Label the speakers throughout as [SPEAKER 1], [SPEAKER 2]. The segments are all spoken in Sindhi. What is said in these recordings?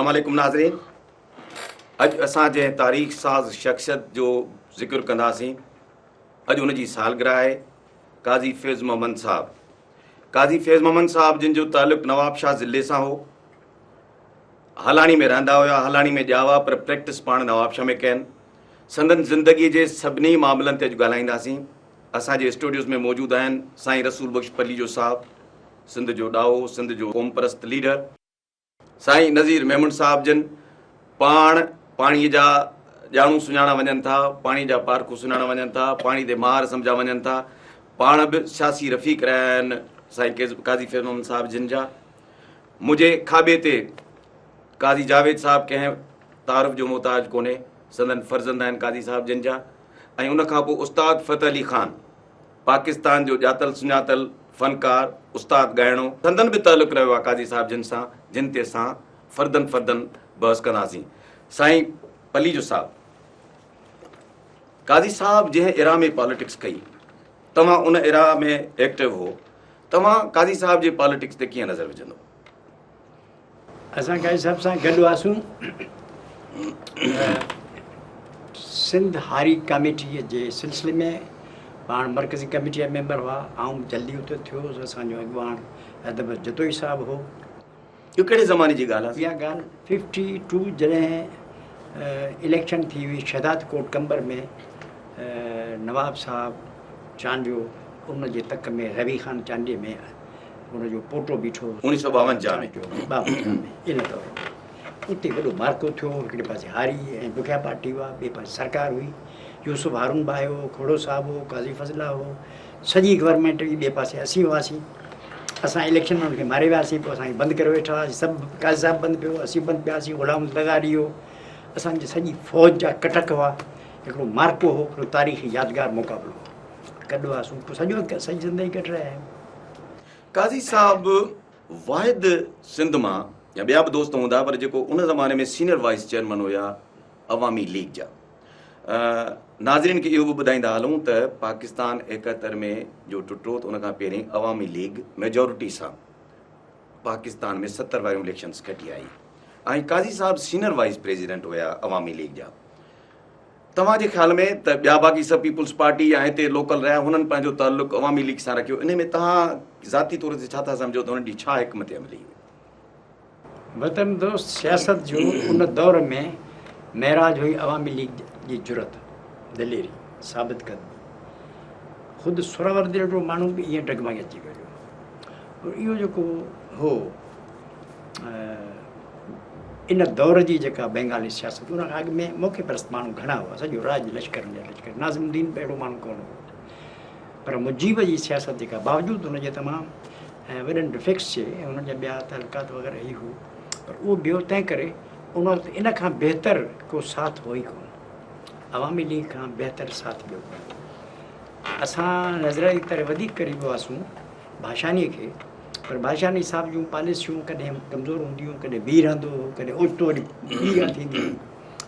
[SPEAKER 1] اسلام عليڪم ناظرين اڄ اسان جنهن تاريخ ساز شخصيت جو ذڪر ڪنداسين اڄ ان جي سالگرهه آهي قاضي فيض محمد صاحب قاضي فيض محمد صاحب جن جو تعلق نواب شاهه ضلعي سان هو هالاڻي ۾ رهندا هيا هالاڻي ۾ ڄاوا پر پريڪٽس پاڻ نواب شاهه ۾ ڪين سندن زندگي جي سڀني معاملن تي اڄ ڳالهائينداسين اسان جي اسٽوڊيوز ۾ موجود آهن سائين رسول بخش پليجو صاحب سنڌ جو ڏاهو سنڌ جو قومپرست ليڊر سائين نذير ميمڻ صاحب جن پاڻ پاڻي جا ڄاڻو سڃاڻا وڃن ٿا، پاڻي جا پارکو سڃاڻا وڃن ٿا، پاڻي تي ماهر سمجهيا وڃن ٿا، پاڻ به سياسي رفيق رهيا آهن سائين قاضي فيض محمد صاحب جن جا. منهنجي کاٻي تي قاضي جاويد صاحب ڪنهن تعارف جو محتاج ڪونهي، سندن فرزند آهن قاضي صاحب جن جا ۽ ان کان پوء استاد فتح علي خان پاڪستان جو ڄاتل سڃاتل فنڪار استاد ڳائڻو سندن به تعلق رهيو آهي قاضي صاحب جن سان جن تي اسان فردن فردن بحث ڪنداسين سائين پليجو صاحب قاضي صاحب جنهن ايرا ۾ پاليٽڪس ڪئي توهان ان ايرا ۾ ايڪٽو هو توهان قاضي صاحب جي پاليٽڪس تي ڪيئن نظر وجهندو؟
[SPEAKER 2] اسان قاضي صاحب سان گڏ هئاسون سنڌ هاري ڪاميٽيء جي سلسلي ۾ پاڻ مرڪزي ڪميٽيء جا ميمبر هئا آئون به جلدي اتي ٿيو هوس اسان جو اڳواڻ ادب جتوئي صاحب هو.
[SPEAKER 1] اهو ڪهڙي زماني جي ڳالهه آهي؟
[SPEAKER 2] اها ڳالهه ففٽي ٽو جڏهن اليڪشن ٿي هئي شهداد ڪوٽ قمبر ۾ نواب صاحب چانڊيو ان جي تڪ ۾ غيبي خان چانڊيي ۾ ان جو پوٽو بيٺو هو.
[SPEAKER 1] 1952 ۾.
[SPEAKER 2] 52 ۾ ان دور ۾ اتي وڏو معرڪو ٿيو. هڪڙي پاسي هاري ۽ بکيا پارٽي هئا، ٻئي پاسي سرڪار هئي. يوسف هارون به آيو هو، کوڙو صاحب هو، قاضي فضل الله هو، سڄي گورنمينٽ هئي. ٻئي پاسي اسين هئاسين. اسان اليڪشن ۾ ان کي ماري وياسين، پوء اسان کي بند ڪري ويٺا هئا. سڀ قاضي صاحب بند پيو، اسين بند پياسين، غلام لغاري هو، اسان جي سڄي فوج جا ڪٽڪ هئا. هڪڙو معرڪو هو، هڪڙو تاريخي يادگار مقابلو هو. گڏ هئاسون، پوء سڄو سڄي زندگي گڏ رهيا آهيون.
[SPEAKER 1] قاضي صاحب واحد سنڌ مان يا ٻيا به دوست هوندا پر جيڪو ان زماني ۾ سينئر وائيس چيئرمن هيا عوامي ليگ جا. ناظرين کي اهو به ٻڌائيندا هلون ته پاڪستان ايڪهتر ۾ جو ٽٽو ته ان کان پهرين عوامي ليگ ميجورٽي سان پاڪستان ۾ 70 واريون اليڪشنز کٽي آئي ۽ قاضي صاحب سينئر وائيس پريزيڊنٽ هيا عوامي ليگ جا. توهان جي خيال ۾ ته ٻيا باقي سڀ پيپلز پارٽي يا هتي لوڪل رهيا هنن پنهنجو تعلق عوامي ليگ سان رکيو انهي ۾ توهان ذاتي طور تي ڇا ٿا سمجهو ته هنن جي ڇا حڪمت عملي هئي؟
[SPEAKER 2] وطن دوست سياست جو ان دور ۾ معراج هئي عوامي ليگ جي جرئت، دليري، ثابت قدمي. خود سهروردي جهڙو ماڻهو به ائين ڊگمگي اچي ويو. پر اهو جيڪو هو ان دور جي جيڪا بينگالي سياست ان کان اڳ ۾ موقعي پرست ماڻهو گهڻا هئا سڄو راڄ لشڪرن جا لشڪر ناظم الدين به اهڙو ماڻهو ڪونه هو پر مجيب جي سياست جيڪا باوجود هن جي تمام وڏن ڊفيڪٽس جي ۽ هن جا ٻيا تعلقات وغيره هي هو پر اهو ٻيو تنهن ڪري ان وقت ان کان بهتر ڪو ساٿ هو ئي ڪونه عوامي ليگ کان بهتر ساٿ ٻيو ڪونه اسان نظرياتي طرح وڌيڪ قريب هئاسون ڀاشانيء کي، پر ڀاشاني صاحب جون پاليسيون ڪڏهن ڪمزور هونديون هيون، ڪڏهن بيهي رهندو هو، ڪڏهن اوچتو وري ٻي ڳالهه ٿيندي هئي،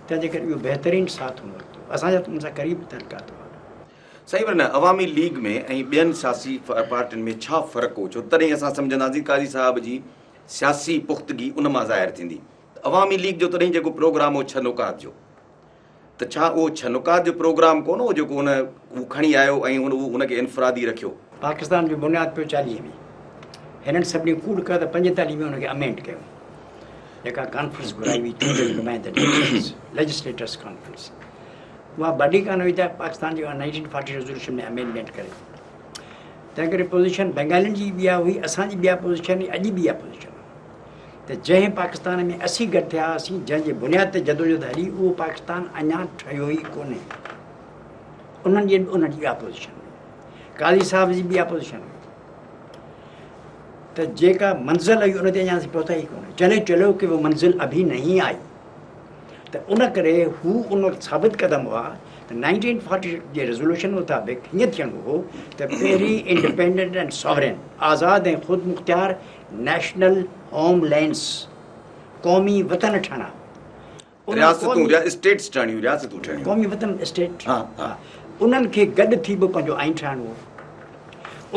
[SPEAKER 2] تنهن جي ڪري اهو بهترين ساٿ هن وقت هو. اسان جا ته ان سان قريب تعلقات هئا.
[SPEAKER 1] سائين پر نه عوامي ليگ ۾ ۽ ٻين سياسي پارٽين ۾ ڇا فرق هو؟ ڇو تڏهن اسان سمجهنداسين قاضي صاحب جي سياسي پختگي ان مان ظاهر ٿيندي ته عوامي ليگ جو تڏهن جيڪو پروگرام هو ڇهه نقاط جو ته ڇا اهو ڇهه نقاط جو پروگرام ڪونه هو جيڪو هن هو کڻي آيو ۽ هن اهو ان کي انفرادي رکيو؟
[SPEAKER 2] پاڪستان جو بنياد پيو 40 ۾، هنن سڀني ڪوڙ ڪيو ته 45 ۾ ان کي امينڊ ڪيو. جيڪا ڪانفرنس گهرائي هئي چونڊيل نمائندن جي ڪانفرنس، ليجسليٽرس ڪانفرنس، اها باڊي ڪانه هئي ته پاڪستان جي 1940 ريزوليوشن ۾ امينڊمينٽ ڪري. تنهن ڪري پوزيشن بينگالين جي به اها هئي، اسان جي به اها پوزيشن هئي، اڄ به اها پوزيشن آهي. ته جنهن پاڪستان ۾ اسين گڏ ٿيا هئاسين، جنهن جي بنياد تي جدوجهد هلي، اهو پاڪستان اڃا ٺهيو ئي ڪونهي. انهن جي به انهن جي اها پوزيشن هئي. قاضي صاحب جي به اها پوزيشن هئي ته جيڪا منزل هئي ان تي اڃا اسين پهتا ئي ڪونه. چلي چلو ڪي وو منزل اڀي نهين آئي. ته ان ڪري هو ان وقت ثابت قدم هئا ته 1940 جي ريزولوشن مطابق هيئن ٿيڻو هو ته پهرين انڊيپينڊنٽ اينڊ ساورين، آزاد ۽ خودمختيار، نيشنل هوم لينڊس، قومي وطن ٺهڻا.
[SPEAKER 1] رياستون يا اسٽيٽس ٺهڻيون، رياستون ٺهڻيون.
[SPEAKER 2] قومي وطن اسٽيٽ، ها، انهن کي گڏ ٿي به پنهنجو آئين ٺاهڻو هو.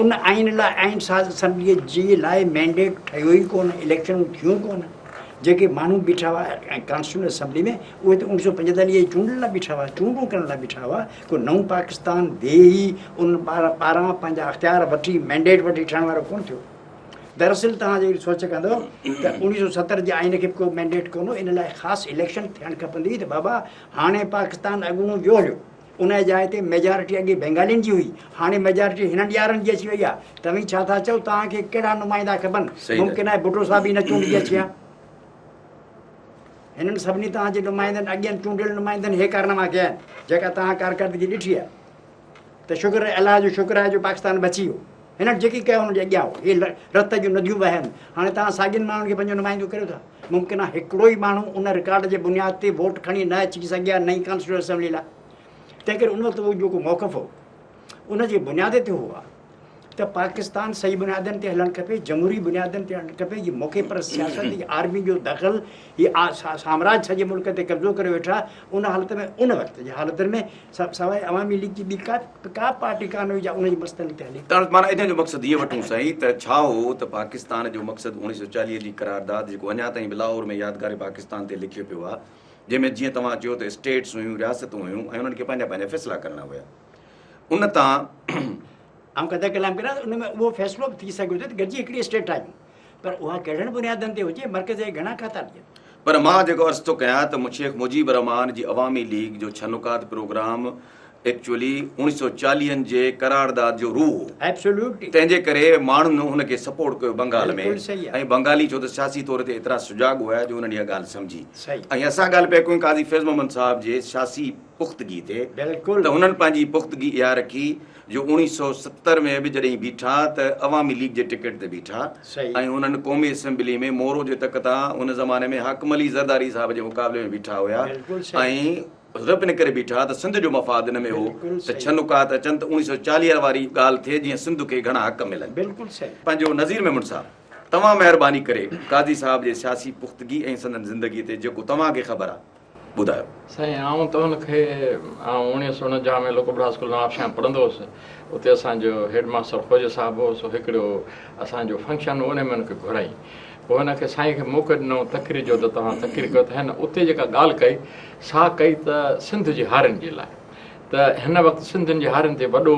[SPEAKER 2] ان آئين لاء آئين ساز اسيمبليء جي لاء مينڊيٽ ٺهيو ئي ڪونه، اليڪشنون ٿيون ڪونه. جيڪي ماڻهو بيٺا هئا ڪانسٽيٽيوئنٽ اسيمبلي ۾ اهي ته 1945 جي چونڊن لاء بيٺا هئا، چونڊون ڪرڻ لاء بيٺا هئا. ڪو نئون پاڪستان ويهي ان پاران پنهنجا اختيار وٺي مينڊيٽ وٺي ٺهڻ وارو ڪونه ٿيو. دراصل توهان جيڪڏهن سوچ ڪندؤ ته 1970 جي آئين کي به ڪو مينڊيٽ ڪونه هو، ان لاء خاص اليڪشن ٿيڻ کپندي هئي ته بابا هاڻي پاڪستان اڳوڻو ويو هليو. ان جي جاء تي ميجارٽي اڳي بينگالين جي هئي، هاڻي ميجارٽي هنن يارن جي اچي وئي آهي. توهين ڇا ٿا چئو، توهان کي ڪهڙا نمائندا کپن؟ ممڪن آهي ڀٽو صاحب ئي نه چونڊجي اچي ها. هنن سڀني توهان جي نمائندن، اڳين چونڊيل نمائندن هي ڪارناما ڪيا آهن، جيڪا توهان ڪارڪردگي ڏٺي آهي ته شڪر الله جو شڪر آهي جو پاڪستان بچي ويو. هنن جيڪي ڪيو هنن جي اڳيان هو. هي رت جون نديون وهن. هاڻي توهان ساڳين ماڻهن کي پنهنجو نمائندو ڪريو ٿا. ممڪن آهي هڪڙو ئي ماڻهو ان رڪارڊ جي بنياد تي ووٽ کڻي نه اچي سگهي ها نئين ڪانسٽيٽيوئنٽ اسيمبلي لاء. تنهنڪري ان وقت اهو جيڪو موقف هو ان جي بنياد تي هو ته پاڪستان صحيح بنيادن تي هلڻ کپي، جمهوري بنيادن تي هلڻ کپي. هي موقعي پرست سياست، هي آرمي جو دخل، هي سامراج سڄي ملڪ تي قبضو ڪري ويٺا. ان حالت ۾ ان وقت جي حالتن ۾ سواء عوامي ليگ جي ٻي ڪا ڪا پارٽي ڪانه هئي جا ان جي مسئلن تي هلي.
[SPEAKER 1] ته معنيٰ ان جو مقصد هيء وٺون سائين ته ڇا هو ته پاڪستان جو مقصد 1940 جي قرارداد جيڪو اڃا تائين به لاهور ۾ يادگار پاڪستان تي لکيو پيو آهي جنهن ۾ جيئن توهان چيو ته اسٽيٽس هيون رياستون هيون ۽ انهن کي پنهنجا پنهنجا فيصلا ڪرڻا هيا ان تان
[SPEAKER 2] آئون قطع ڪلام ڪريان ته ان ۾ اهو فيصلو به ٿي سگهيو ٿي ته گڏجي هڪڙي اسٽيٽ ٺاهيون پر اها ڪهڙن بنيادن تي هجي مرڪز جا گهڻا کاتا ڏين.
[SPEAKER 1] پر مان جيڪو عرض ٿو ڪيان ته شيخ مجيب الرحمان جي عوامي ليگ جو ڇهه نڪات پروگرام ايڪچوئلي اوڻيهه سؤ چاليهن جي قرارداد جو روح هو.
[SPEAKER 2] Absolutely.
[SPEAKER 1] تنهن جي ڪري ماڻهن هن کي سپورٽ ڪيو بنگال ۾
[SPEAKER 2] بلڪل صحيح آهي.
[SPEAKER 1] ۽ بنگالي ڇو ته سياسي طور تي ايترا سجاڳ هيا جو انهن اها ڳالهه سمجهي
[SPEAKER 2] صحيح.
[SPEAKER 1] ۽ اسان ڳالهه پيا ڪيون قاضي فيض محمد صاحب جي سياسي پختگي تي
[SPEAKER 2] بلڪل.
[SPEAKER 1] ته هنن پنهنجي پختگي اها رکي جو 1970 ۾ به جڏهن بيٺا ته عوامي ليگ جي ٽڪيٽ تي بيٺا ۽ انهن قومي اسيمبلي ۾ مورو جي تڪ تان ان زماني ۾ حاڪم علي زرداري صاحب جي مقابلي ۾ بيٺا هيا ۽ رب ان ڪري بيٺا ته سنڌ جو مفاد ان ۾ هو ته ڇهه نڪات اچن ته 1940 واري ڳالهه ٿئي جيئن سنڌ کي گهڻا حق ملن. پنهنجو نذير ميمڻ صاحب توهان مهرباني ڪري قاضي صاحب جي سياسي پختگي ۽ سندن زندگي تي جيڪو توهان کي خبر آهي ٻڌايو.
[SPEAKER 3] سائين آئون ته هن کي آئون 1949 ۾ لوڪل براڊ اسڪول نوابشاهه ۾ پڙهندو هوس اتي اسان جو هيڊ ماستر خوجه صاحب هو سو هڪڙو اسان جو فنڪشن هو ان ۾ هن کي گهرائين پوء هن کي سائين کي موقعو ڏنو تقرير جو ته توهان تقرير ڪيو ته هن اتي جيڪا ڳالهه ڪئي سا ڪئي ته سنڌ جي هارين جي لاء ته هن وقت سنڌين جي هارين تي وڏو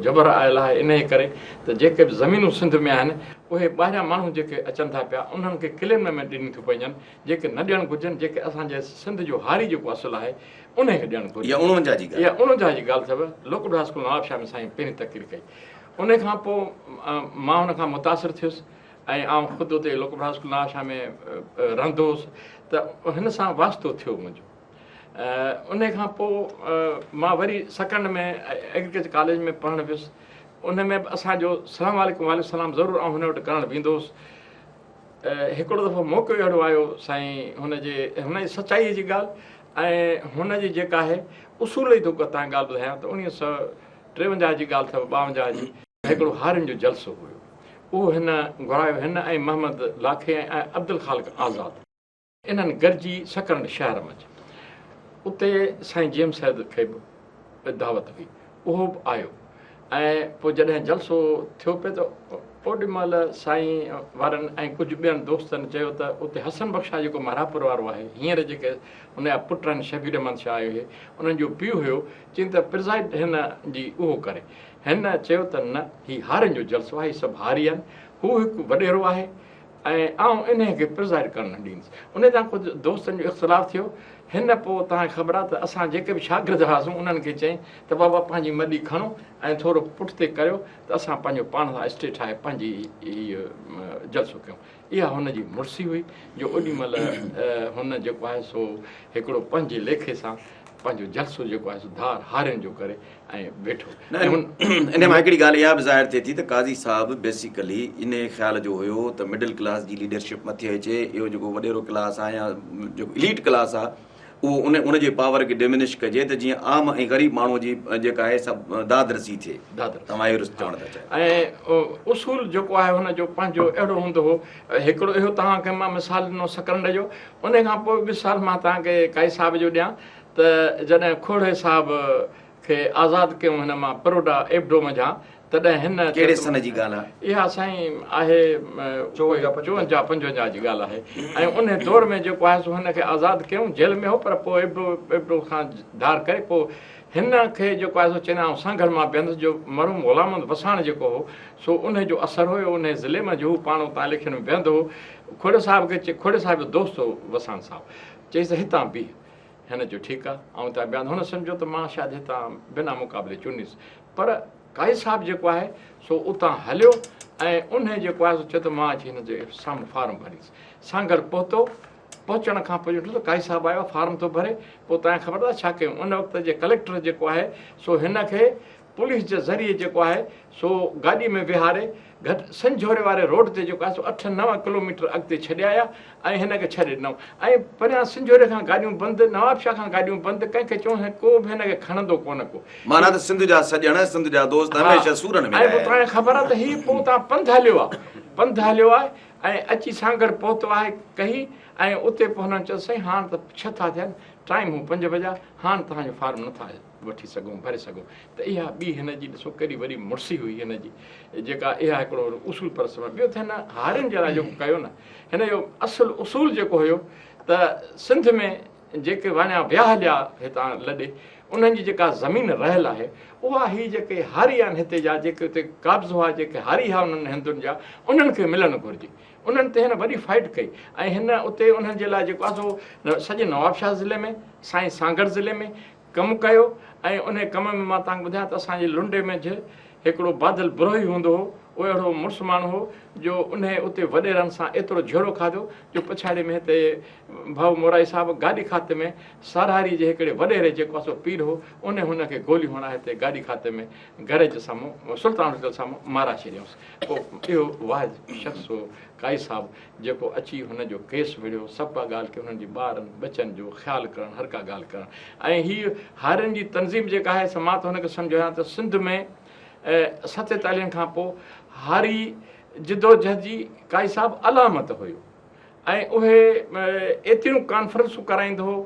[SPEAKER 3] جبر آيل آهي انهيء ڪري ته جيڪي به زمينون سنڌ ۾ آهن اهي ٻاهريان ماڻهو جيڪي اچن ٿا پيا انهن کي ڪليم ۾ ڏنيون ٿيون پئجن جيڪي نه ڏيڻ گهرجن، جيڪي اسان جي سنڌ جو هاري جيڪو اصل آهي، انهي کي ڏيڻ گهرجي.
[SPEAKER 1] اها 49 جي ڳالهه.
[SPEAKER 3] اها 49 جي ڳالهه اٿو. لوڪل هاء اسڪول نوابشاهه ۾ سائين پهرين تقرير ڪئي. انهي کان پوء مان هن کان متاثر ٿيس ۽ آئون خود اتي لوڪل هاء اسڪول نوابشاهه ۾ رهندو هوس ته هن سان واسطو ٿيو منهنجو. انهي کان پوء مان وري سڪرنڊ ۾ ايگريڪلچر ڪاليج ۾ پڙهڻ ويس. ان ۾ به اسان جو سلام عليڪم وعليڪم سلام ضرور آئون هن وٽ ڪرڻ ويندو هوس. هڪڙو دفعو موقعو اهڙو آيو سائين هن جي هن جي سچائيء جي ڳالهه ۽ هن جي جيڪا آهي اصول جي ٿو توهان کي ڳالهه ٻڌايان ته 1953 جي ڳالهه اٿو 52 جي هڪڙو هارين جو جلسو هيو اهو هن گهرايو هن ۽ محمد لاکي ۽ عبدالخالق آزاد. انهن گڏجي سڪرنڊ شهر منجهه اتي سائين جي ايم سيد کي به دعوت هئي اهو به آيو ۽ پوء جڏهن جلسو ٿيو پئي ته اوڏي مهل سائين وارن ۽ ڪجهه ٻين دوستن چيو ته اتي حسن بخش شاهه جيڪو محرابپور وارو آهي هينئر جيڪي هن جا پٽ آهن شبير احمد شاهه اهي انهن جو پيء هيو چين ته پرزائيڊ هن جي اهو ڪري هن چيو ته نه هي هارين جو جلسو آهي هي سڀ هاري آهن هو هڪ وڏيرو آهي ۽ آئون انهيء کي پرزائيڊ ڪرڻ نه ڏيندس. انهيء تان ڪجهه دوستن جو اختلاف ٿيو. هن پوء توهان کي خبر آهي ته اسان جيڪي به شاگرد هئاسون انهن کي چيائين ته بابا پنهنجي مڏي کڻو ۽ ٿورو پٺتي ڪريو ته اسان پنهنجو پاڻ سان اسٽيج ٺاهي پنهنجي هيء جلسو ڪيون. اها هن جي مڙسي هئي جو اوڏي مهل هن جيڪو آهي سو هڪڙو پنهنجي ليکي سان پنهنجو جلسو جيڪو آهي سو ڌار هارين جو ڪري ۽ ويٺو.
[SPEAKER 1] نه انهي مان هڪڙي ڳالهه اها به ظاهر ٿئي ٿي ته قاضي صاحب بيسيڪلي انهي خيال جو هيو ته مڊل ڪلاس جي ليڊرشپ مٿي اچي اهو جيڪو وڏيرو ڪلاس آهي يا جيڪو اليٽ ڪلاس آهي اهو ان ان جي پاور کي ڊمنش ڪجي ته جيئن عام ۽ غريب ماڻهو جي جيڪا آهي سا داد رسي ٿئي. توهان اهو چوڻ ٿا چاهيو.
[SPEAKER 3] ۽ اصول جيڪو آهي هن جو پنهنجو اهڙو هوندو هو. هڪڙو اهو توهان کي مان مثال ڏنو سڪرنڊ جو انهي کان پوء مثال مان توهان کي قاضي صاحب جو ڏيان ته جڏهن کوڙي صاحب کي آزاد ڪيون هن مان پروڊا ايبڊو منجهان تڏهن هن
[SPEAKER 1] ڪهڙي سن جي ڳالهه
[SPEAKER 3] آهي؟ اها سائين آهي 54 55 جي ڳالهه آهي ۽ انهي دور ۾ جيڪو آهي سو هن کي آزاد ڪيائون جيل ۾ هو پر پوء ابڙو کان ڌار ڪري پوء هن کي جيڪو آهي سو چئن آئون سانگهڙ مان بيهندس جو مرحوم غلام محمد وساڻ جيڪو هو سو انهي جو اثر هيو انهي ضلعي مان جو هو پاڻ اتان اليڪشن ۾ بيهندو هو کهڙو صاحب کي کهڙي صاحب جو دوست هو وساڻ صاحب چيس ته هتان بيهه هن چيو ٺيڪ آ آئون هتان بيهندس هن سمجهيو ته مان شايد هتان بنا مقابلي چونڊيس پر قائد صاحب جيڪو آهي سو اتان هليو ۽ انهي جيڪو آهي سو چيو ته مان اچي هن جي سامهون فارم ڀريندس. سانگهڙ پهتو، پهچڻ کان پوء ڏٺو ته قائد صاحب آيو آهي فارم ٿو ڀري، پوء توهان کي خبر اٿو ڇا ڪيون ان وقت جي ڪليڪٽر جيڪو آهي سو هن کي پوليس جي ذريعي جيڪو آهي سو گاڏي ۾ ويهاري گهٽ سنجهوري واري روڊ تي جيڪو آهي سو اٺ نو ڪلوميٽر اڳتي ڇڏي آيا ۽ هن کي ڇڏي ڏنائون ۽ پريان سنجهوري کان گاڏيون بند نوابشاهه کان گاڏيون بند ڪنهن کي چئون ڪو به هن کي کڻندو ڪونه ڪو.
[SPEAKER 1] معنيٰ ته سنڌ جا سڄڻ سنڌ جا دوست هميشه سورن ۾
[SPEAKER 3] ۽ پوء توهان کي خبر آهي ته هي پوء اتان پنڌ هليو آهي پنڌ هليو آهي ۽ اچي سانگهڙ پهتو آهي ڪهي ۽ اتي پوء هنن چيو سائين هاڻ ته ڇهه ٿا ٿين ٽائيم هو پنج بجا هاڻ توهان جو فارم نٿا وٺي سگهون ڀري سگهون ته اها ٻي هن جي ڏسو ڪيڏي وڏي مڙسي هئي هن جي جيڪا اها هڪڙو اصول پرست ٻيو ته هن هارين جي لاء جيڪو ڪيو نه هن جو اصل اصول جيڪو هيو ته سنڌ ۾ جيڪي واڻيا ويا هليا هتان لڏي انهن جي جيڪا زمين رهيل آهي اها هي جيڪي هاري آهن هتي جا جيڪي اتي قابض هئا جيڪي هاري هئا انهن هندن جا انهن کي ملڻ گهرجي انهن تي هن وڏي فائٽ ڪئي ۽ هن اتي انهن جي لاء جيڪو آهي سو سڄي نوابشاهه ضلعي ۾ سائين سانگهڙ ضلعي ۾ ڪم ڪيو ۽ انهي ڪم ۾ مان توهان کي ٻڌايان ته اسان جي لنڊي منجهه هڪڙو بادل بروهي هوندو هو اهو اهڙو مڙس ماڻهو هو جو انهي اتي وڏيرن سان ايترو جهيڙو کاڌو جو پڇاڙي ۾ هتي ڀائو مورائي صاحب گاڏي کاتي ۾ سرهاري جي هڪڙي وڏيري جيڪو آهي سو پير هو انهي هن کي گوليون هڻائي هتي گاڏي کاتي ۾ گئريج سامهون سلطان هوٽل سامهون مارائي ڇڏيائونس پوء اهو واحد شخص هو قائد صاحب جيڪو اچي هن جو ڪيس وڙهيو، سڀ ڪا ڳالهه ڪئي، انهن جي ٻارن ٻچن جو خيال ڪرڻ، هر ڪا ڳالهه ڪرڻ ۽ هي هارين جي تنظيم جيڪا آهي سا مان ته هن کي سمجهيو آهيان ته سنڌ ۾ ستيتاليهن کان پوء هاري جدوجهد جي قائد صاحب علامت هيو ۽ اهي ايتريون ڪانفرنسون ڪرائيندو هو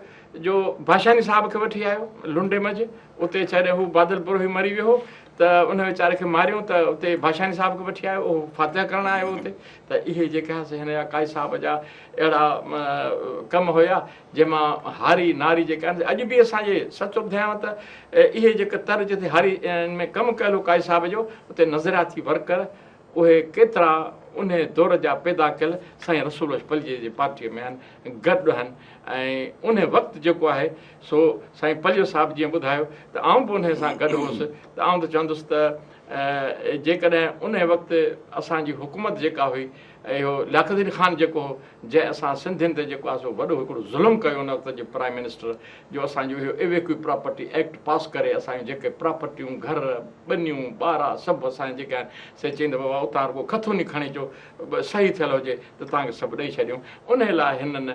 [SPEAKER 3] جو ڀاشاني صاحب کي وٺي آيو لنڊي منجهه اتي جڏهن هو بادل بروهي مري ويو هو ته ان ويچاري کي ماريو ته اتي ڀاشاني صاحب کي وٺي آيو اهو فاتحه ڪرڻ آيو اتي ته اهي جيڪي آهن سي هن جا قائد صاحب جا اهڙا ڪم هيا جنهن مان هاري ناري جيڪي آهن اڄ به اسان جي سچ ٻڌايانو ته اهي جيڪي تر جتي هاري ۾ ڪم ڪيل هو قائد صاحب جو اتي نظرياتي ورڪر اهي ڪيترا انهي دور جا پيدا ڪيل سائين رسول بخش پليجي جي پارٽيء ۾ آهن گڏ آهن ۽ انهي وقت جيڪو آهي سو سائين پليجو صاحب جيئن ٻڌايو ته آئون به انهي سان گڏ هوس ته آئون ته چوندس ته جيڪڏهن انهي وقت اسان جي حڪومت جيڪا هئي اهو لياقت علي خان جيڪو هو جنهن اسان سنڌين تي جيڪو آهي سو وڏو هڪڙو ظلم ڪيو ان وقت جي پرائم منسٽر جو اسان جو اهو ايويڪيو پراپرٽي ايڪٽ پاس ڪري اسان جون جيڪي پراپرٽيون گهر ٻنيون ٻارا سڀ اسان جا جيڪي آهن سي چئين ته بابا اتان رڳو کٿوني کڻي اچو صحيح ٿيل هجي ته توهان کي سڀ ڏئي ڇڏيون انهي لاء هنن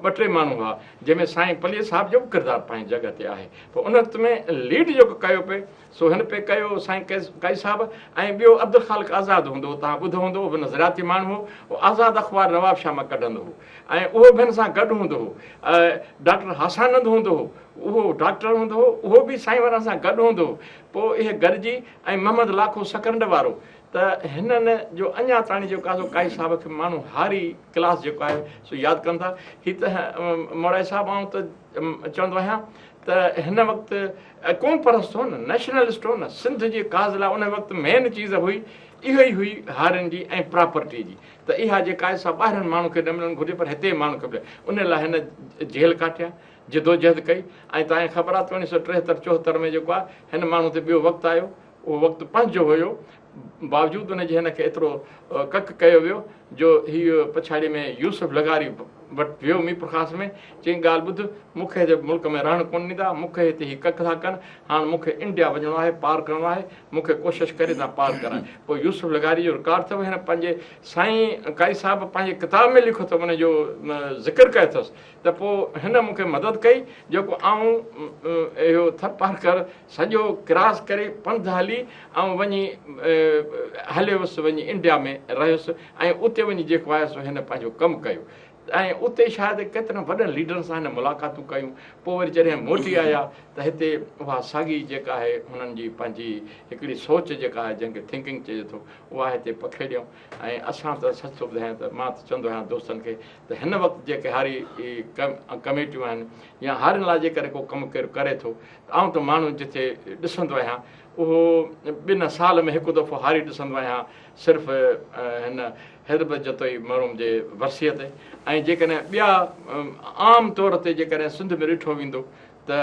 [SPEAKER 3] ٻه ٽي ماڻهو هئا جنهن ۾ سائين پليجي صاحب جو به ڪردار پنهنجي جڳهه تي آهي پر ان وقت ۾ ليڊ جيڪو ڪيو پئي سو هن پئي ڪيو سائين قائد صاحب ۽ ٻيو عبدالخالق آزاد هوندو هو توهان ٻڌو هوندو اهو به نظرياتي ماڻهو هو اهو آزاد اخبار نواب شاهه مان ڪڍندو هو ۽ اهو به هن سان گڏ هوندو هو ڊاڪٽر هاسانند هوندو هو اهو ڊاڪٽر هوندو هو اهو به سائين وارن سان گڏ هوندو هو پوء اهي گڏجي ۽ محمد لاکو سڪرنڊ وارو ته هنن جو اڃا تاڻي جيڪو آهي سو قائد صاحب کي ماڻهو هاري ڪلاس جيڪو آهي سو ياد ڪن ٿا هي ته مورائي صاحب آئون ته چوندو آهيان ته هن وقت قوم پرست هو نه نيشنلسٽ هو نه سنڌ جي ڪاز لاء ان وقت مين چيز هئي اها ئي هئي هارين جي ۽ پراپرٽي جي ته اها جيڪا آهي سا ٻاهرين ماڻهن کي نه ملڻ گهرجي پر هتي ماڻهن کي ملي ان لاء هن جيل ڪاٽيا جدوجهد ڪئي ۽ توهان کي خبر آهي ته اڻويهه سو ٽيهتر چوهتر ۾ جيڪو آهي هن ماڻهو تي ٻيو وقت آيو اهو وقت پنهنجو هيو باوجود ان جي هن کي ايترو ڪڪ ڪيو ويو جو هي پڇاڙي ۾ يوسف لغاري وٽ ويو ميرپورخاص ۾ چيائين ڳالهه ٻڌ مون کي هتي ملڪ ۾ رهڻ ڪونه ڏيندا مون کي هتي هي ڪڪ ٿا ڪن هاڻ مون کي انڊيا وڃڻو آهي پار ڪرڻو آهي مون کي ڪوشش ڪري تان پار ڪرائي پوء يوسف لغاري جو رڪارڊ اٿو هن پنهنجي سائين قائد صاحب پنهنجي ڪتاب ۾ لکيو اٿو ان جو ذڪر ڪيو اٿس ته پوء هن مون کي مدد ڪئي جيڪو آئون اهو ٿرپارڪر سڄو ڪراس ڪري پنڌ هلي آئون وڃي هليو ويس وڃي انڊيا ۾ رهيس ۽ اتي وڃي جيڪو آهي سو هن پنهنجو ڪم ڪيو. ۽ اتي شايد ڪيترن وڏن ليڊرن سان هن ملاقاتون ڪيون. پوء وري جڏهن موٽي آيا ته هتي اها ساڳي جيڪا آهي هنن جي پنهنجي هڪڙي سوچ جيڪا آهي جنهن کي ٿنڪنگ چئجي ٿو اها هتي پکيڙيائون ۽ اسان ته سچ ٿو ٻڌايان ته مان ته چوندو آهيان دوستن کي ته هن وقت جيڪي هاري ڪميٽيون آهن يا هارين لاء جيڪڏهن ڪو ڪم ڪير ڪري ٿو ته آئون ته ماڻهو جتي ڏسندو آهيان اهو ٻن سال ۾ هڪ دفعو هاري ڏسندو آهيان صرف هن حيدر جتوئي مرحوم جي ورسيء تي ۽ جيڪڏهن ٻيا عام طور تي جيڪڏهن سنڌ ۾ ڏٺو ويندو ته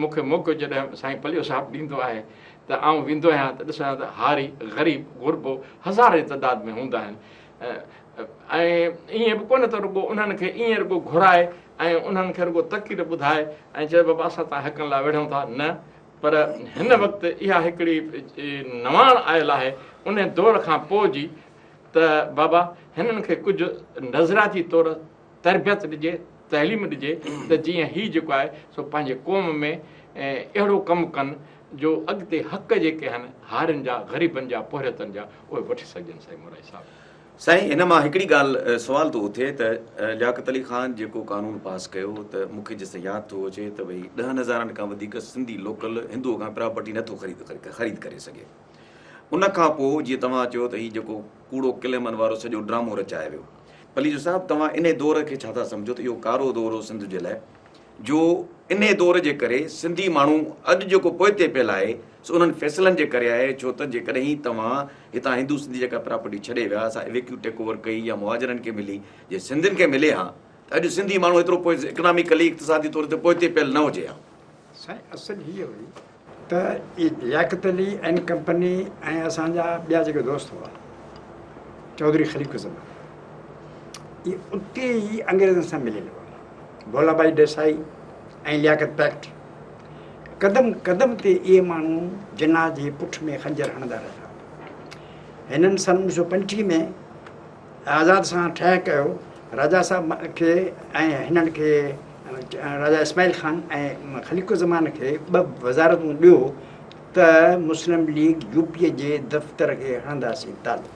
[SPEAKER 3] مون کي موقعو جڏهن سائين پليجو صاحب ڏيندو آهي ته آئون ويندو آهيان ته ڏسندو آهيان ته هاري غريب غربو هزارين تعداد ۾ هوندا آهن ۽ ائين به ڪونه ته رڳو انهن کي ائين رڳو گهرائي ۽ انهن کي رڳو تقرير ٻڌائي ۽ چئي بابا اسان توهان حقن لاء وڙهون ٿا نه پر هن وقت اها هڪڙي نواڻ آيل آهي ان دور کان پوء جي ته بابا هنن کي ڪجهه نظرياتي طور تربيت ڏجي، تعليم ڏجي ته جيئن هي جيڪو آهي سو پنهنجي قوم ۾ اهڙو ڪم ڪن جو اڳتي حق جيڪي آهن هارين جا، غريبن جا، پورهيتن جا اهي وٺي سگهجن سائين مورائي صاحب.
[SPEAKER 1] سائين هن مان هڪڙي ڳالهه سوال ٿو اٿي ته لياقت علي خان جيڪو قانون پاس ڪيو ته مون کي جيستائين ياد ٿو اچي ته ڀئي ڏهن هزارن کان وڌيڪ سنڌي لوڪل هندو کان پراپرٽي نٿو خريد ڪري سگهي ان کان پوء جيئن توهان چيو ته هي جيڪو ڪوڙو ڪليمن وارو سڄو ڊرامو رچايو ويو پليجو صاحب توهان انهي دور کي ڇا ٿا سمجهو ته اهو ڪارو دور هو سنڌ جي لاء جو انهي دور جي ڪري سنڌي ماڻهو اڄ جيڪو پوئتي پيل آهي سو انهن فيصلن جي ڪري آهي ڇو ته جيڪڏهن توهان هتان هندو سنڌي جيڪا پراپرٽي ڇڏي ويا سا ايويڪيو ٽيڪ اوور ڪئي يا مهاجرن کي ملي جي سنڌين کي ملي ها ته اڄ سنڌي ماڻهو ايترو پوء اڪناميڪلي اقتصادي طور تي پوئتي پيل نه هجي ها.
[SPEAKER 2] سائين اصل هيء هئي ته لياقت علي اينڊ ڪمپني ۽ اسان جا ٻيا جيڪي دوست هئا چوڌري خليق الزمان اهي اتي ئي انگريزن سان مليل هئا ڀولا ڀائي ڊيسائي ۽ لياقت پيڪٽ قدم قدم تي اهي ماڻهو جناح جي پٺ ۾ خنجر هڻندا رهيا. هنن سن 1925 ۾ آزاد سان ٺهه ڪيو، راجا صاحب کي ۽ هنن کي راجا اسماعيل خان ۽ خليق الزمان کي ٻه وزارتون ڏيو ته مسلم ليگ يو پي جي دفتر کي هڻنداسين تالو.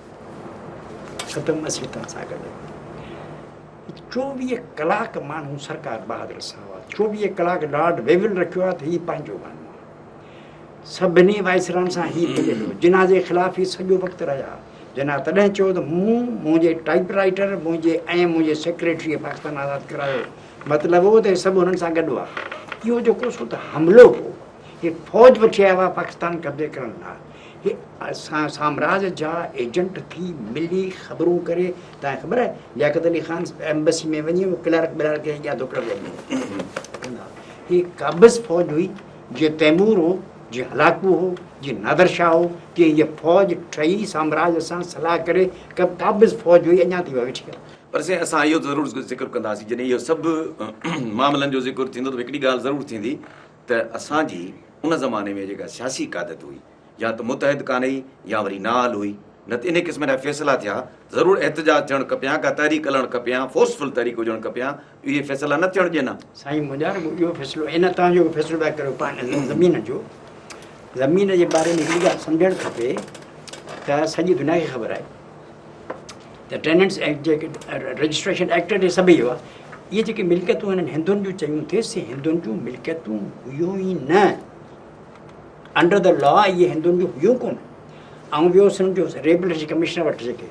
[SPEAKER 2] ختم اسين توهان سان گڏ. 24 ڪلاڪ ماڻهو سرڪار بهادر سان هئا. 24 ڪلاڪ لارڊ ويول رکيو آهي ته هي پنهنجو ماڻهو آهي. سڀني وائسرائن سان هي مليل هو. جناح جي خلاف هي سڄو وقت رهيا. جناح تڏهن چيو ته مون، منهنجي ٽائيپ رائيٽر، منهنجي ۽ منهنجي سيڪريٽريء پاڪستان آزاد ڪرايو. مطلب هو ته هي سڀ هنن سان گڏ هئا. اهو جيڪو سو ته حملو هو. هي فوج وٺي آيا هئا پاڪستان قبضي ڪرڻ لاء. هي سامراج جا ايجنٽ ٿي ملي خبرون ڪري توهان کي خبر آهي لياقت علي خان ايمبسي ۾ وڃي اهو ڪلارڪ بلارڪ کي اڳيان ڌڪڙ وڄائيندو هي قابض فوج هئي جيئن تيمور هو جيئن هلاڪو هو جيئن نادر شاهه هو تيئن هيء فوج ٺهي سامراج سان صلاح ڪري قابض فوج هئي اڃا تائين اها ويٺي آهي.
[SPEAKER 1] پر سائين اسان اهو ضرور ذڪر ڪنداسين جڏهن اهو سڀ معاملن جو ذڪر ٿيندو ته هڪڙي ڳالهه ضرور ٿيندي ته اسان جي ان زماني ۾ جيڪا سياسي قيادت هئي يا ته متحد ڪانه هئي يا وري نااهل هئي نه ته انهي قسم جا فيصلا ٿيا ضرور احتجاج ٿيڻ کپي ها ڪا تحريڪ هلڻ کپي ها فورسفل تحريڪ هجڻ کپي ها اهي فيصلا نه ٿيڻ ڏين ها.
[SPEAKER 2] سائين منهنجا رڳو اهو فيصلو ان توهان جيڪو فيصلو پيا ڪريو پاڻ زمين جو زمين جي باري ۾ هڪڙي ڳالهه سمجهڻ کپي ته سڄي دنيا کي خبر آهي ته ٽيننٽس ايڪٽ جيڪي رجسٽريشن ايڪٽ جي سڀئي هئا اهي جيڪي ملڪيتون هنن هندن جون چيون ٿي سي هندن جون ملڪيتون هيون ئي نه انڊر the لا اهي هندن جون هيون ڪونه. آئون ويو هوس هن جو ريبليشن ڪمشنر وٽ جيڪي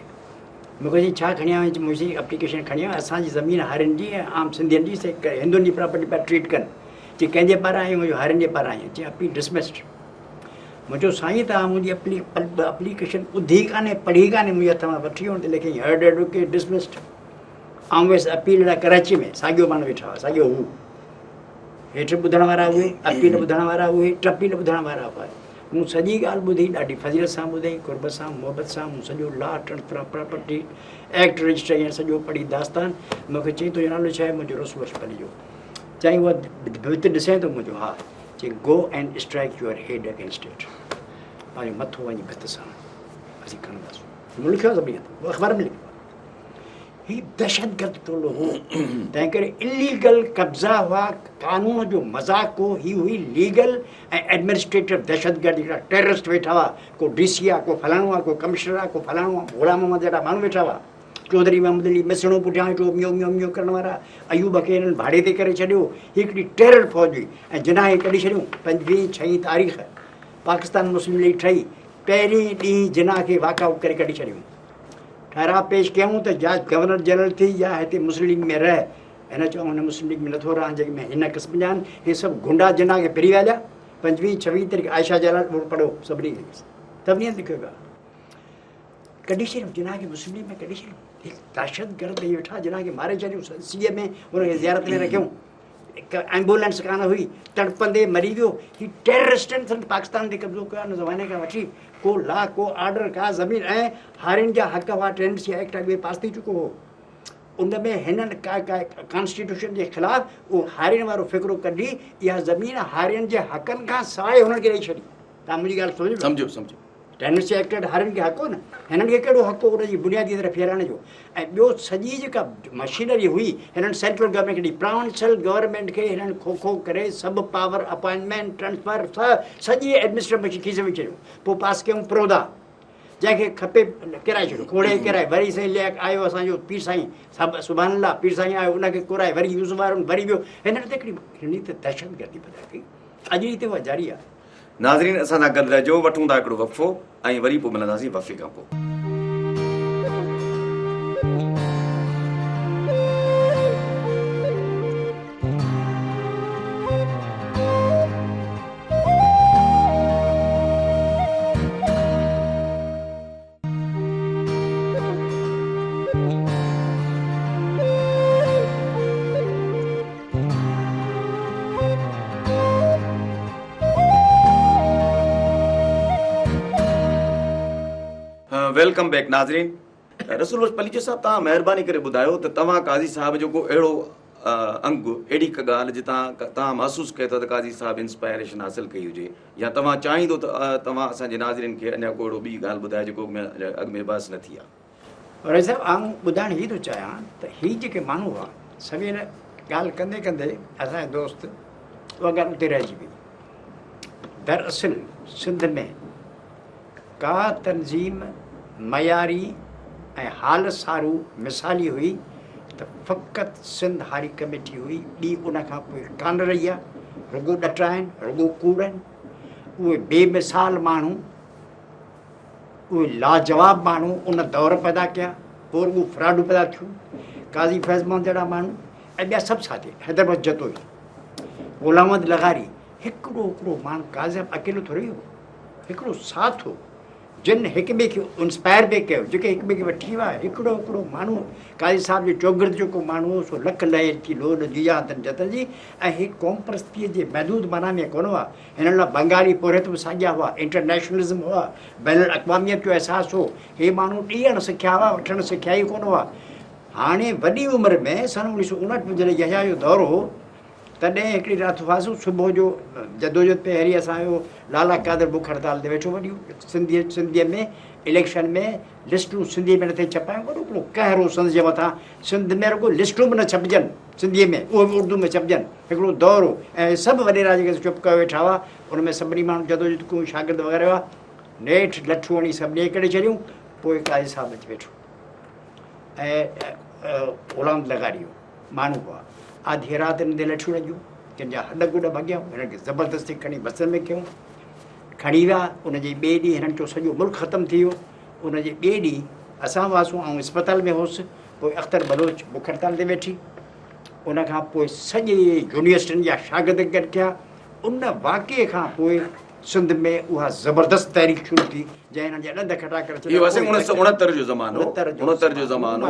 [SPEAKER 2] مون کي چيائين ڇا کڻي آيو آهين؟ مون چيائين اپليڪيشن کڻي آيو اسان جي زمين هارين جي ۽ عام سنڌين جي سي هندن جي پراپرٽي پيا ٽريٽ ڪن. چي ڪنهن جي پاران آيون؟ مون چيو هارين جي پاران آيون. چي اپيل ڊسمسڊ. مون چيو سائين توهان منهنجي اپليڪيشن ٻڌي ڪانهي پڙهي ڪانهي منهنجي هٿ مان وٺي ان تي لکيائين هرڊ ايڊوڪيٽ ڊسمسڊ. آئون ويس اپيل لاء ڪراچي ۾ ساڳيو ماڻهو ويٺا هئا ساڳيو هو. هيٺ ٻڌڻ وارا اهي، اپيل ٻڌڻ وارا اهي، ٽپيل ٻڌڻ وارا اهي. مون سڄي ڳالهه ٻڌي، ڏاڍي فضيلت سان ٻڌئي، قرب سان، محبت سان، مون سڄو لا transfer of property act registration سڄو پڙهي داستان، مون کي چيائين تنهنجو نالو ڇا آهي؟ مون چيو رسول بخش پليجو. چيائين اها ڀت ڏسين ٿو؟ مون چيو ها. چيائين go and strike your head against it, پنهنجو مٿو وڃي ڀت سان هڻ، اسين کڻنداسون. مون لکيو آهي سڀني هنڌ، اخبار ۾ لکيو آهي. هي دهشتگرد ٽولو هو، تنهن ڪري اليگل قبضا هئا، قانون جو مذاق هو، هي هئي ليگل ۽ ايڊمنسٽريٽو دهشتگرد هڪڙا ٽيررسٽ ويٺا هئا، ڪو ڊي سي آ، ڪو فلاڻو آ، ڪو ڪمشنر آ، ڪو فلاڻو آ، غلام محمد جهڙا ماڻهو ويٺا هئا، چوڌري محمد علي مسڻو پٺيان ويٺو ميو ميو ميو ڪرڻ وارا. ايوب کي هنن ڀاڙي تي ڪري ڇڏيو. هي هڪڙي ٽيرر فوج هئي ۽ جناح کي ڪڍي ڇڏيون. پنجويهين ڇهين تاريخ پاڪستان مسلم ليگ ٺهي. پهرين ڏينهن جناح کي واڪ آئوٽ ڪري ڪڍي ڇڏيون. ٺهراء پيش ڪيائون ته يا گورنر جنرل ٿي يا هتي مسلم ليگ ۾ رهه. هن چيو آئون هن مسلم ليگ ۾ نٿو رهان جيڪي ۾ هن قسم جا آهن. هي سڀ غنڊا جناح کي ڦري ويا هليا. پنجويهين ڇويهين تاريخ عائشه جلال اهو پڙهو سڀني کي سڀني هنڌ لکيو ويو آهي. ڪڍي ڇڏيون جناح کي مسلم ليگ ۾ ڪڍي ڇڏيون. هي دهشتگرد هي ويٺا جناح کي ماري ڇڏيون. سيء ۾ هن کي زيارت ۾ رکيون. هڪ ايمبولينس ڪانه هئي تڙپندي مري ويو. هي ٽيررسٽن سنڌ پاڪستان تي قبضو ڪيو آهي ان زماني کان وٺي ڪو لا ڪو آرڊر ڪا زمين ۽ هارين جا حق هئا. ٽيننسي ايڪٽ اڳ ۾ پاس ٿي چڪو هو. ان ۾ هنن ڪانسٽيٽيوشن جي خلاف اهو هارين وارو فقرو ڪڍي اها زمين هارين جي حقن کان سواء هنن کي ڏئي ڇڏي. توهان منهنجي ڳالهه سمجهو؟
[SPEAKER 1] سمجهيو سمجهيو.
[SPEAKER 2] ٽيننسي ايڪٽ هيٺ هارين کي حق هو نه، هنن کي ڪهڙو حق هو ان جي بنيادي طرح ڦيرائڻ جو؟ ۽ ٻيو سڄي جيڪا مشينري هئي هنن سينٽرل گورنمينٽ کي ڏئي پراونشل گورنمينٽ کي هنن کوکو ڪري سڀ پاور اپائنٽمينٽ ٽرانسفر سڄي ايڊمنسٽريٽو مشين کيسي ۾ ڇڏيو. پوء پاس ڪيائون پرودا جنهن کي کپي ڪيرائي ڇڏيو، کوڙي ڪيرائي. وري سائين لياق آيو اسان جو پير سائين سڀ سبحان الله پير سائين آيو ان کي ڪورائي وري يوسف هارون وري ٻيو. هنن ته هڪڙي هنن ته دهشتگردي پيدا ڪئي اڄ ڏينهن تائين اها جاري آهي.
[SPEAKER 1] ناظرين اسان سان گڏ رهجو وٺون ٿا هڪڙو وقفو ۽ وري پوء ملنداسين وقفي کان پوء. Welcome back ناظرين رسول بخش پليجو صاحب توهان مهرباني ڪري ٻڌايو ته توهان قاضي صاحب جو ڪو اهڙو انگ اهڙي ڪا ڳالهه جتان توهان محسوس ڪيو ٿا ته قاضي صاحب انسپائريشن حاصل ڪئي هجي يا توهان چاهيندو ته توهان اسان جي ناظرين کي اڃا ڪو اهڙو ٻي ڳالهه ٻڌايو جيڪو اڳ ۾ بحث نه ٿي آهي.
[SPEAKER 2] رئيس صاحب آئون ٻڌائڻ هي ٿو چاهيان ته هي جيڪي ماڻهو هئا سوير ڳالهه ڪندي ڪندي اسان جا دوست اها ڳالهه اتي رهجي وئي. دراصل سنڌ ۾ ڪا تنظيم معياري ۽ حال سارو مثالي هئي ته فقط سنڌ هاري ڪميٽي هئي، ٻي ان کان پوء ڪانه رهي آهي. رڳو ڏٽ آهن، رڳو ڪوڙ آهن. اهي بي مثال ماڻهو، اهي لاجواب ماڻهو ان دور پيدا ڪيا، پوء رڳو فراڊون پيدا ٿيون. قاضي فيض محمد جهڙا ماڻهو ۽ ٻيا سڀ ساٿي، حيدر بخش جتوئي، غلام محمد لغاري، هڪڙو هڪڙو ماڻهو، قاضي صاحب اڪيلو ٿوري هو. هڪڙو ساٿ هو جن هڪ ٻئي کي انسپائر پئي ڪيو، جيڪي هڪ ٻئي کي وٺي ويا. هڪڙو هڪڙو ماڻهو قاضي صاحب جي چوگرد جيڪو ماڻهو هو سو لک لهي ٿي لوڏ جيان تن جتن جي. ۽ هي قومپرستيء جي محدود معنيٰ ۾ ڪونه هئا. هنن لاء بنگالي پورهيت به ساڳيا هئا، انٽرنيشنلزم هئا، بين الاقواميت جو احساس هو. هي ماڻهو ڏيڻ سکيا هئا، وٺڻ سکيا ئي ڪونه هئا. هاڻي وڏي عمر ۾ سن 1959 ۾ جڏهن يحيٰ جو دور هو، تڏهن هڪڙي رات هئاسون صبح جو جدوجهد پئي هلي اسان جو لالا قادر بک هڙتال تي ويٺو وڏي سنڌي سنڌيء ۾ اليڪشن ۾ لسٽون سنڌيء ۾ نٿي ڇپايون وڏو هڪڙو قهر هو سنڌ جي مٿان سنڌ ۾ رڳو لسٽون به نه ڇپجن سنڌيء ۾ اهو به اردو ۾ ڇپجن هڪڙو دور هو ۽ سڀ وڏيرا جيڪي چپ ڪيو ويٺا هئا ان ۾ سڀني ماڻهن جدوجهد ڪيون شاگرد وغيره هئا نيٺ لٺون هڻي سڀني کي ڪڍي ڇڏيون پوء قاضي صاحب اچي ويٺو ۽ غلام لغاري هو ماڻهو هئا. آڌيء رات هنن تي لٺيون لڳيون، ڪن جا هڏ گوڏ ڀڳيا، هنن کي زبردستي کڻي بسن ۾ کنيو، کڻي ويا. ان جي ٻئي ڏينهن هنن چيو سڄو ملڪ ختم ٿي ويو. ان جي ٻئي ڏينهن اسان هئاسون، آئون اسپتال ۾ هوس، پوء اختر بلوچ بک هڙتال تي ويٺي. ان کان پوء سڄي يونيورسٽين جا شاگرد گڏ ٿيا. ان واقعي کان پوء سنڌ ۾ اها زبردست تحريڪ شروع ٿي جنهن هنن جا ڏند کٽا ڪري ڇڏيا.
[SPEAKER 1] اهو سائين اڻ سؤ اڻهتر جو زمانو، اڻهتر جو زمانو،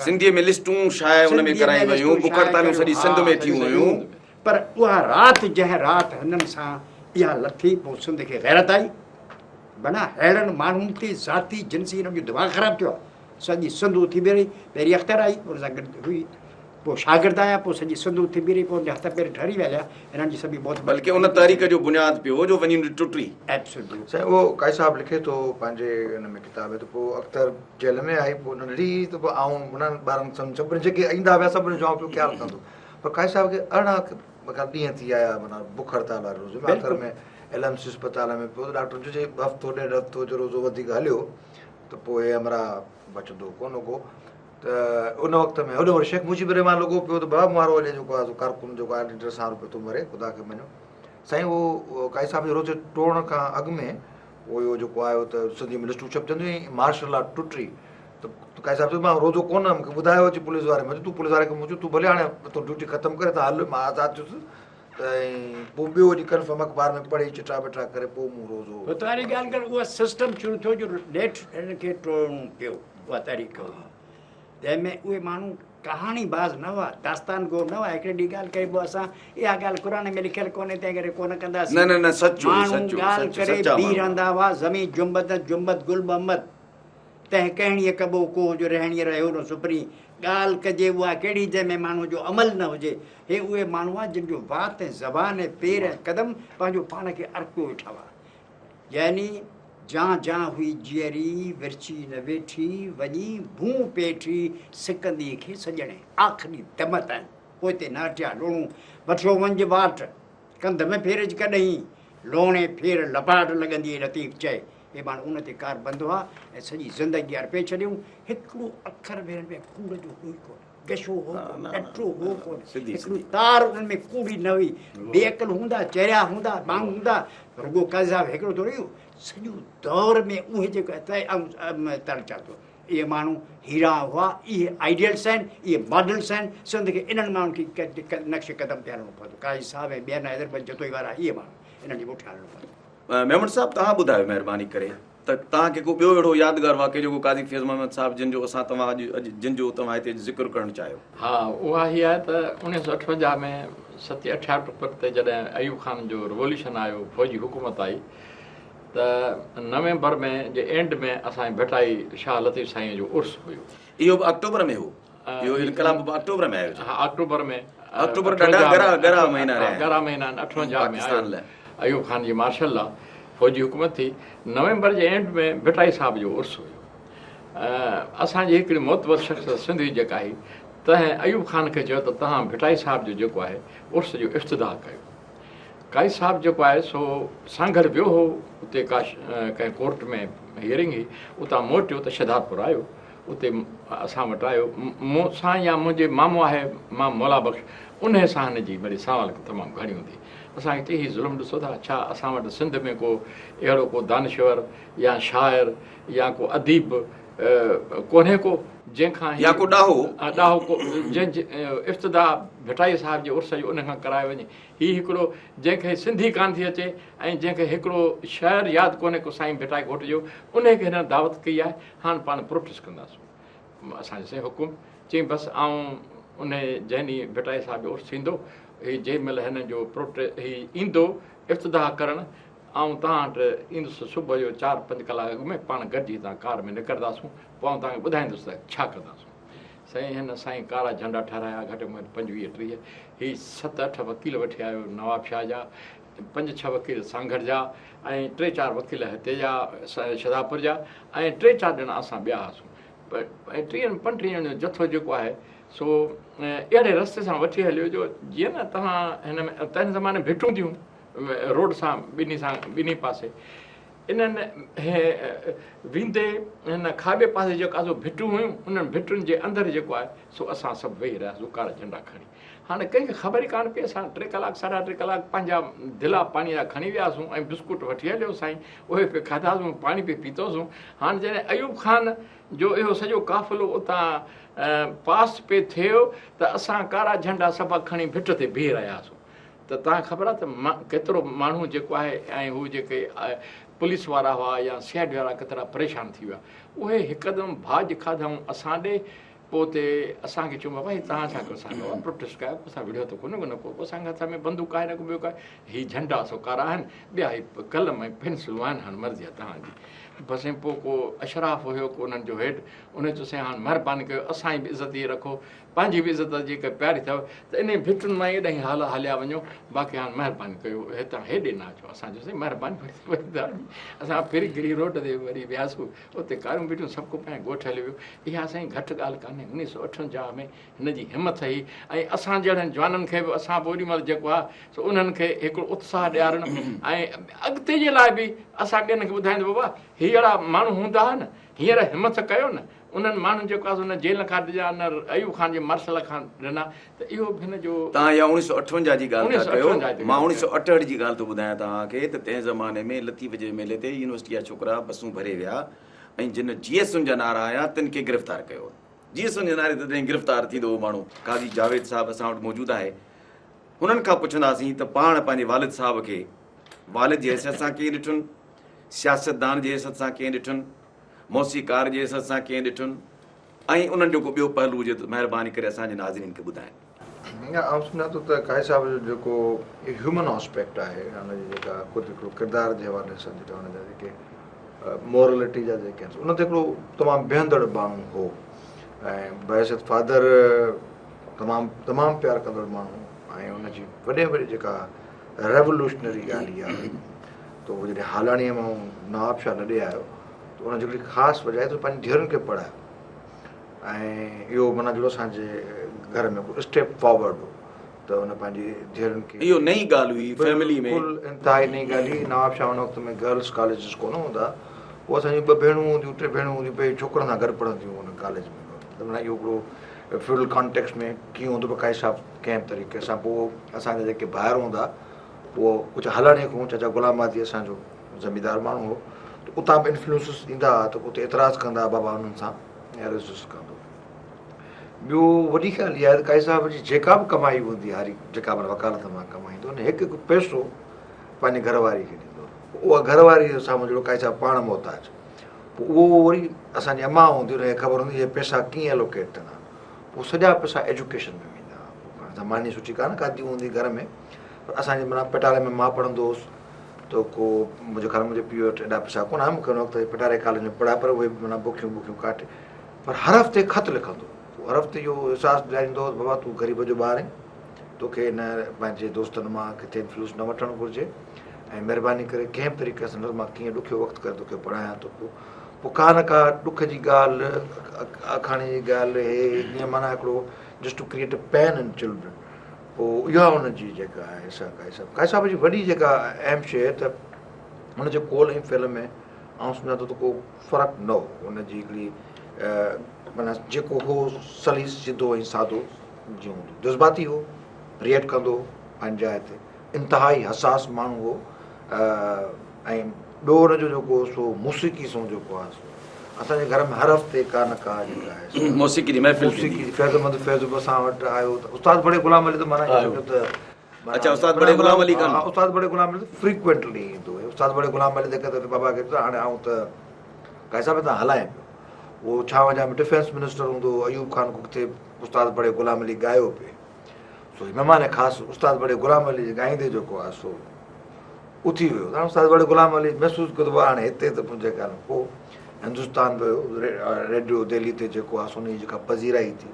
[SPEAKER 1] سنڌيء ۾ لسٽون شايع ان ۾ ڪرايون ويون، بک هڙتالون سڄي سنڌ ۾ ٿيون هيون.
[SPEAKER 2] پر اها رات جنهن رات هنن سان اها لٿي پوء سنڌ کي غيرت آئي. بنا ههڙن ماڻهن تي ذاتي جنسي هنن جو دماغ خراب ٿيو آهي. سڄي سنڌ اٿي بيهي رهي. پهرين اختر آئي ان سان گڏ هئي. پوء شاگرد آيا، پوء سڄي سنڌ اٿي بيهي رهي، پوء ان جا هٿ پير ٺري ويا هليا، هنن جي سڀني موت
[SPEAKER 1] بلڪه ان تحريڪ جو بنياد پيو جو وڃي ٽٽي.
[SPEAKER 2] Absolute.
[SPEAKER 4] سائين اهو قاضي صاحب لکي ٿو پنهنجي ان ۾ ڪتاب ۾ ته پوء اختر جيل ۾ آئي پوء ننڍڙي هئي ته پوء آئون انهن ٻارن سڀني جيڪي ايندا ويا سڀني جو آئون پيو خيال رکان ٿو پر قاضي صاحب کي 18 کن ڏينهن ٿي آيا معنيٰ بک هڙتال واري روزي ۾ آخر ۾ ايل ايم سي اسپتال ۾ پيو ته ڊاڪٽرن چيو چي هفتو ڏيڍ هفتو جو روزو وڌيڪ هليو. ته پوء هي همراهه بچندو ڪونه ڪو. ته ان وقت ۾ هوڏي وري شيخ مجيب الرحمان لڳو پيو ته بابا مون وارو هيڏي جيڪو آهي سو ڪارڪن جيڪو آهي ليڊر سان پيو ٿو مري، خدا کي مڃو. سائين اهو قاضي صاحب جي روزي ٽوڙڻ کان اڳ ۾ اهو جيڪو آيو ته سنڌي ۾ لسٽون ڇپجنديون ۽ مارشل لا ٽٽي ته قاضي صاحب چيو مان روزو ڪونه، مون کي ٻڌايو اچي پوليس واري. مون چيو تون پوليس واري کي مون چيو تون ڀلي هاڻي تون ڊيوٽي ختم ڪري ته هل، مان آزاد ٿيس. ته ۽ پوء ٻيو وري ڪنفرم اخبار ۾ پڙهي چٽا بٽا ڪري پوء مون روزو.
[SPEAKER 2] پوء تاري ڳالهه ڪر، اها سسٽم شروع ٿيو جو نيٺ هنن کي ٽوڙڻو پيو. اها تحريڪ هئي جنهن ۾ اهي ماڻهو ڪهاڻي باز نه هئا، داستان گو نه هئا. هڪڙي ڏينهن ڳالهه ڪئي پوء اسان اها ڳالهه قرآن ۾ لکيل ڪونهي تنهن ڪري ڪونه ڪنداسين.
[SPEAKER 1] نه نه نه سچ هو،
[SPEAKER 2] ماڻهو
[SPEAKER 1] سچ هو،
[SPEAKER 2] ڳالهه
[SPEAKER 1] سچ
[SPEAKER 2] ڪري
[SPEAKER 1] سچا
[SPEAKER 2] بيهي
[SPEAKER 1] ماڻهو هئا.
[SPEAKER 2] رهندا هئا. زمين جنبد جنبد گل محمد تنهن ڪهڻيء ڪبو ڪوهه جو رهڻيء رهيو نه سپرين. ڳالهه ڪجي اها ڪهڙي جنهن ۾ ماڻهوء جو عمل نه هجي. هي اهي ماڻهو هئا جن جو وات ۽ زبان ۽ پير ۽ قدم پنهنجو پاڻ کي ارپيو ويٺا هئا. يعني جان جان هئي جيئري، ورچي نه ويٺي، وڃي ڀونء پيٺي، سڪندي کي سڄڻي، آخري دم تائين پوئتي نه هٽيا. لوڻو وٺيو وڃج واٽ، ڪنڌ ۾ ڦيرج ڪڏهين، لوڻي ڦير لپاٽ لڳندي لطيف چئي. اهي ماڻهو ان تي ڪاربند هئا ۽ سڄي زندگي ارپي ڇڏيائون. هڪڙو اکر به هنن ۾ ڪوڙ جو هو ئي ڪونه. گشو هو ڪونه، ڏٽو هو ڪونه، هڪڙو تار انهن ۾ ڪوڙي نه هئي. بي عقل هوندا، چريا هوندا، ماڻهو هوندا، رڳو قاضي صاحب هڪڙو ٿوري هو، سڄو دور ۾ اهي جيڪو آئون تڙ چان ٿو، اهي ماڻهو هيرا هئا، اهي آئيڊيلس آهن، اهي ماڊلس آهن، سنڌ کي انهن ماڻهن کي نقش قدم تي هلڻو پوندو. قاضي صاحب ۽ ٻين حيدر بخش جتوئي وارا اهي ماڻهو انهن جي پٺيان هلڻو پوندو.
[SPEAKER 1] ميمڻ صاحب توهان ٻڌايو مهرباني ڪري ته توهان کي ڪو ٻيو اهڙو يادگار واقعو جيڪو قاضي فيض محمد صاحب جن جو اسان توهان اڄ اڄ جن جو توهان هتي ذڪر ڪرڻ چاهيو.
[SPEAKER 3] ها اها هي آهي ته 1958 ۾ ست اٺ آڪٽوبر تي جڏهن ايوب خان جو ريوليوشن آيو فوجي حڪومت آئي ته نومبر ۾ جي اينڊ ۾ اسان جي ڀٽائي شاهه لطيف سائين جو عرس هيو.
[SPEAKER 1] اهو به آڪٽوبر ۾ هو. اهو انقلاب به آڪٽوبر ۾ آيو.
[SPEAKER 3] ها آڪٽوبر ۾.
[SPEAKER 1] آڪٽوبر ڏاڍا ڳرا ڳرا مهينا رهيا آهن.
[SPEAKER 3] ڳرا مهينا آهن 58 ۾ آيو ايوب خان جي مارشل لا فوجي حڪومت ٿي. نومبر جي اينڊ ۾ ڀٽائي صاحب جو عرس هيو. اسان جي هڪڙي معتبر شخصيت سنڌ جي جيڪا آهي تنهن ايوب خان کي چيو ته توهان ڀٽائي صاحب جو جيڪو آهي عرس جو افتتاح ڪيو. قاضي صاحب جيڪو آهي سو سانگهڙ ويو هو اتي ڪا ڪنهن ڪورٽ ۾ هيئرنگ هئي اتان موٽيو ته شهدادپور آيو. اتي اسان وٽ آيو. مون سان يا منهنجي مامو آهي مام مولا بخش انهي سان هن جي مڙئي سنوالڪ تمام گهڻي هوندي. اسان کي چئي هي ظلم ڏسو ٿا ڇا اسان وٽ سنڌ ۾ ڪو اهڙو ڪو دانشور يا شاعر يا ڪو اديب ڪونهي ڪو جنهن کان
[SPEAKER 1] يا ڪو ڏاهو.
[SPEAKER 3] ڏاهو ڪو جنهن جي افتتاح ڀٽائي صاحب جي عرس جو انهي کان ڪرايو وڃي. هي هڪڙو جنهن کي سنڌي ڪانه ٿي اچي ۽ جنهن کي هڪڙو شعر ياد ڪونهي ڪو سائين ڀٽائي گهوٽ جو انهي کي هنن دعوت ڪئي آهي. هاڻ پاڻ پروٽيسٽ ڪنداسون. اسان جو سائين حڪم. چيائين بس آئون انهي جنهن ڏينهن ڀٽائي صاحب جو عرس ٿيندو، هي جنهن مهل هنن جو پروٽي هي ايندو افتتاح ڪرڻ، آئون توهان وٽ ايندس صبح جو چار پنج ڪلاڪ اڳ ۾ پاڻ گڏجي هتان ڪار ۾ نڪرنداسون، پوء آئون توهان کي ٻڌائيندس ته ڇا ڪنداسون. سائين هن سائين ڪارا جهنڊا ٺهرايا گهٽ ۾ گهٽ پنجويهه ٽيهه، هي ست اٺ وڪيل وٺي آيو نوابشاهه جا، پنج ڇهه وڪيل سانگهڙ جا ۽ ٽي چار وڪيل هتي جا شهدادپور جا ۽ ٽي چار ڄڻا اسان ٻيا هئاسون ۽ ٽيهن پنجٽيهن ڄڻن جو جٿو جيڪو آهي سو اهڙي رستي سان وٺي هليو جو جيئن نه توهان هن ۾ تنهن زماني ڀٽون ٿيون روڊ سان ٻنهي سان ٻنهي پاسي انهن ويندي هن کاٻي پاسي جيڪا سو ڀٽون هيون انهن ڀٽن جي اندر جيڪو آهي سو اسان سڀ ويهي رهياسون ڪارا جهنڊا کڻي هاڻي ڪنهن کي خبر ئي ڪانه پئي اسان ٽي ڪلاڪ ساڍا ٽي ڪلاڪ پنهنجا دلا پاڻي جا کڻي وياسون ۽ بسڪوٽ وٺي هليو سائين اهي پئي کاڌاسون پاڻي پئي پيتوسون هاڻي جڏهن ايوب خان جو اهو سڄو قافلو اتان پاس پئي ٿيو ته اسان ڪارا جهنڊا سڀ کڻي ڀٽ تي بيهي رهياسون ته توهان کي خبر آهي ته ڪيترو ماڻهو جيڪو آهي ۽ هو جيڪي پوليس وارا هئا يا سي I D وارا ڪيترا پريشان ٿي ويا اهي هڪدم ڀاڄ کاڌائون اسان ڏي پوء اتي اسان کي چيو بابا هي توهان ڇا ڪيو اسان چيو پروٽيسٽ ڪيو اسان وڙهيو ته ڪونه نه ڪو اسان کي هٿ ۾ بندوق آهي نه ڪو ٻيو ڪا هي جهنڊا سو ڪارا آهن ٻيا هي قلم ۽ پينسلون آهن هاڻ مرضي آهي توهان جي بس سائين پوء ڪو اشراف هيو ڪو انهن جو هيڊ ان چيو سائين هاڻ مهرباني ڪيو اسان جي به عزت هي رکو پنهنجي به عزت جيڪا پياري اٿو ته انهي ڀٽن مان ئي ايڏانهن هال هليا وڃو، باقي هاڻ مهرباني ڪيو هتان هيڏي نه اچو. اسان چيو سائين مهرباني وري اسان ڦري گهڙي روڊ تي وري وياسون، اتي ڪاريون ڀٽيون سڀ ڪو پنهنجي ڳوٺ هليو ويو. اها سائين گهٽ ڳالهه ڪانهي، 1958 ۾ هن جي همٿ هئي ۽ اسان جهڙن جوانن کي به اسان به اوڏي مهل جيڪو آهي سو انهن کي هڪڙو اتساهه ڏيارڻ ۽ اڳتي جي لاء به اسان ٻين کي ٻڌائيندو بابا هي اهڙا ماڻهو هوندا هئا نه، هينئر همٿ ڪيو نه، انهن ماڻهن جيڪو آهي سو نه جيل کان ڊڄا نه ايوب خان جي مارشل کان ڊنا ته اهو به هن جو.
[SPEAKER 1] توهان اها 1958 جي ڳالهه ٿا ڪيو، مان 1968 جي ڳالهه ٿو ٻڌايان توهان کي ته تنهن زماني ۾ لطيف جي ميلي تي يونيورسٽي جا ڇوڪرا بسون ڀري ويا ۽ جن جي ايس اين جا نعرا هنيا تن کي گرفتار ڪيو. جي ايس اين جي نعري تي تڏهن گرفتار ٿيندو هو ماڻهو. قاضي جاويد صاحب اسان وٽ موجود آهي هنن کان پڇنداسين ته پاڻ پنهنجي والد صاحب کي والد جي حيثيت سان ڪيئن ڏٺن، سياستدان جي حيثيت سان ڪيئن ڏٺن، موسيقار جي حيثيت سان ڪيئن ڏٺن ۽ انهن جو ڪو ٻيو پهلو هجي ته مهرباني ڪري اسان جي ناظرين کي ٻڌائين.
[SPEAKER 4] نه آئون سمجهان ٿو ته قاضي صاحب جو جيڪو هيومن آسپيڪٽ آهي ان جي جيڪا خود هڪڙو ڪردار جي حوالي سان جيڪا ان جا جيڪي مورلٽي جا جيڪي آهن ان تي هڪڙو تمام بيهندڙ ماڻهو هو ۽ بحيثيت فادر تمام تمام پيار ڪندڙ ماڻهو ۽ ان جي وڏي وڏي جيڪا ريولوشنري ڳالهه اها هئي ته هو جڏهن هالاڻيء مان نواب شاهه لڏي آيو ته ان جي هڪڙي خاص وجه آهي ته پنهنجي ڌيئرن کي پڙهايو ۽ اهو معنيٰ جهڙو اسان جي گهر ۾ هڪڙو اسٽيپ فارورڊ هو ته ان پنهنجي ڌيئرن کي
[SPEAKER 1] اهو نئين ڳالهه هئي فيملي ۾.
[SPEAKER 4] بلڪل انتهائي نئين ڳالهه هئي. نواب شاهه ان وقت ۾ گرلس ڪاليجز ڪونه هوندا پوء اسان جون ٻه ڀيڻون هونديون ٽي ڀيڻون هونديون ٻئي ڇوڪرن سان گڏ پڙهنديون هيون ان ڪاليج ۾ ته معنيٰ اهو هڪڙو فيوڊل ڪانٽيڪسٽ ۾ ڪيئن هوندو پر قاضي صاحب ڪنهن به طريقي سان پوء اسان جا جيڪي ڀائر هوندا پوء ڪجهه هالاڻيء کان چاچا غلام مهدي اسان جو زميندار ماڻهو هو ته اتان به انفلوئنسز ايندا هئا ته اتي اعتراض ڪندا هئا بابا انهن سان ريزسٽ ڪندو. ٻيو وڏي ڳالهه اها آهي ته قاضي صاحب جي جيڪا به ڪمائي هوندي هاري جيڪا معنيٰ وڪالت مان ڪمائيندو ان هڪ هڪ پئسو پنهنجي گهر واري کي ڏيندو هو. اها گهر واري جو سامهون جهڙو قاضي صاحب پاڻ محتاج پوء اهو وري اسان جي امان هوندي ان کي خبر هوندي اهي پئسا ڪيئن الوڪيٽ ٿيندا پوء سڄا پئسا ايجوڪيشن ۾ ويندا هئا. پوء اسان ماني سٺي ڪانه کاڌي هوندي گهر ۾ پر اسان جي معنيٰ پٽاري ۾ مان پڙهندو هوس ته ڪو منهنجي خيال ۾ منهنجي پيء وٽ ايڏا پئسا ڪونه هئا مون کي ان وقت پٽاري ڪاليج ۾ پڙهايو پر اهي معنيٰ بکيون بکيون ڪاٽي پر هر هفتي خط لکندو هو هر هفتي اهو احساس ڏياريندو هو ته بابا تون غريب جو ٻار آهين توکي نه پنهنجي دوستن مان ڪٿي انفلوئنس نه وٺڻ گهرجي ۽ مهرباني ڪري ڪنهن به طريقي سان نه مان ڪيئن ڏکيو وقت ڪري توکي پڙهايان ٿو پيو پوء ڪا نه ڪا ڏک جي ڳالهه آکاڻي جي ڳالهه هي ائين معنيٰ هڪڙو just to create a pain in children پوء اها ان جي جيڪا آهي سا قاضي صاحب قاضي صاحب جي وڏي جيڪا اهم شيء ته ان جي قول ۽ فعل ۾ آئون سمجهان ٿو ته ڪو فرق نه هو ان جي هڪڙي معنيٰ جيڪو هو سليس سڌو ۽ سادو جيئن هوندو جذباتي هو ريئيڪٽ ڪندو هو پنهنجي جاء تي انتهائي حساس ماڻهو هو ۽ ٻيو ان جو جيڪو سو موسيقي سان جيڪو آهي سو اسان جي گهر ۾ هر هفتي ڪا نه ڪا جيڪا آهي
[SPEAKER 1] موسيقي جي محفل
[SPEAKER 4] موسيقي فيض محمد فيض به اسان وٽ آيو ته استاد بڙي غلام علي ته معنيٰ سمجهو ته
[SPEAKER 1] اچا استاد بڙي غلام علي خان
[SPEAKER 4] استاد بڙي غلام علي فريڪوينٽلي ايندو هو استاد بڙي غلام علي جيڪا ته بابا کي ته هاڻي آئون ته قاضي صاحب تان هلايان پيو اهو 56 ۾ ڊفينس منسٽر هوندو هو ايوب خان کي ڪٿي استاد بڙي غلام علي ڳايو پئي سو مهمان خاص استاد بڙي غلام علي ڳائيندي جيڪو آهي سو اٿي ويو هاڻي استاد بڙي غلام علي محسوس ڪيو ته هاڻي هتي ته منهنجي خيال ۾ ڪو هندستان ويو ريڊيو دهلي تي جيڪو آهي سو ان جي جيڪا پذيرائي ٿي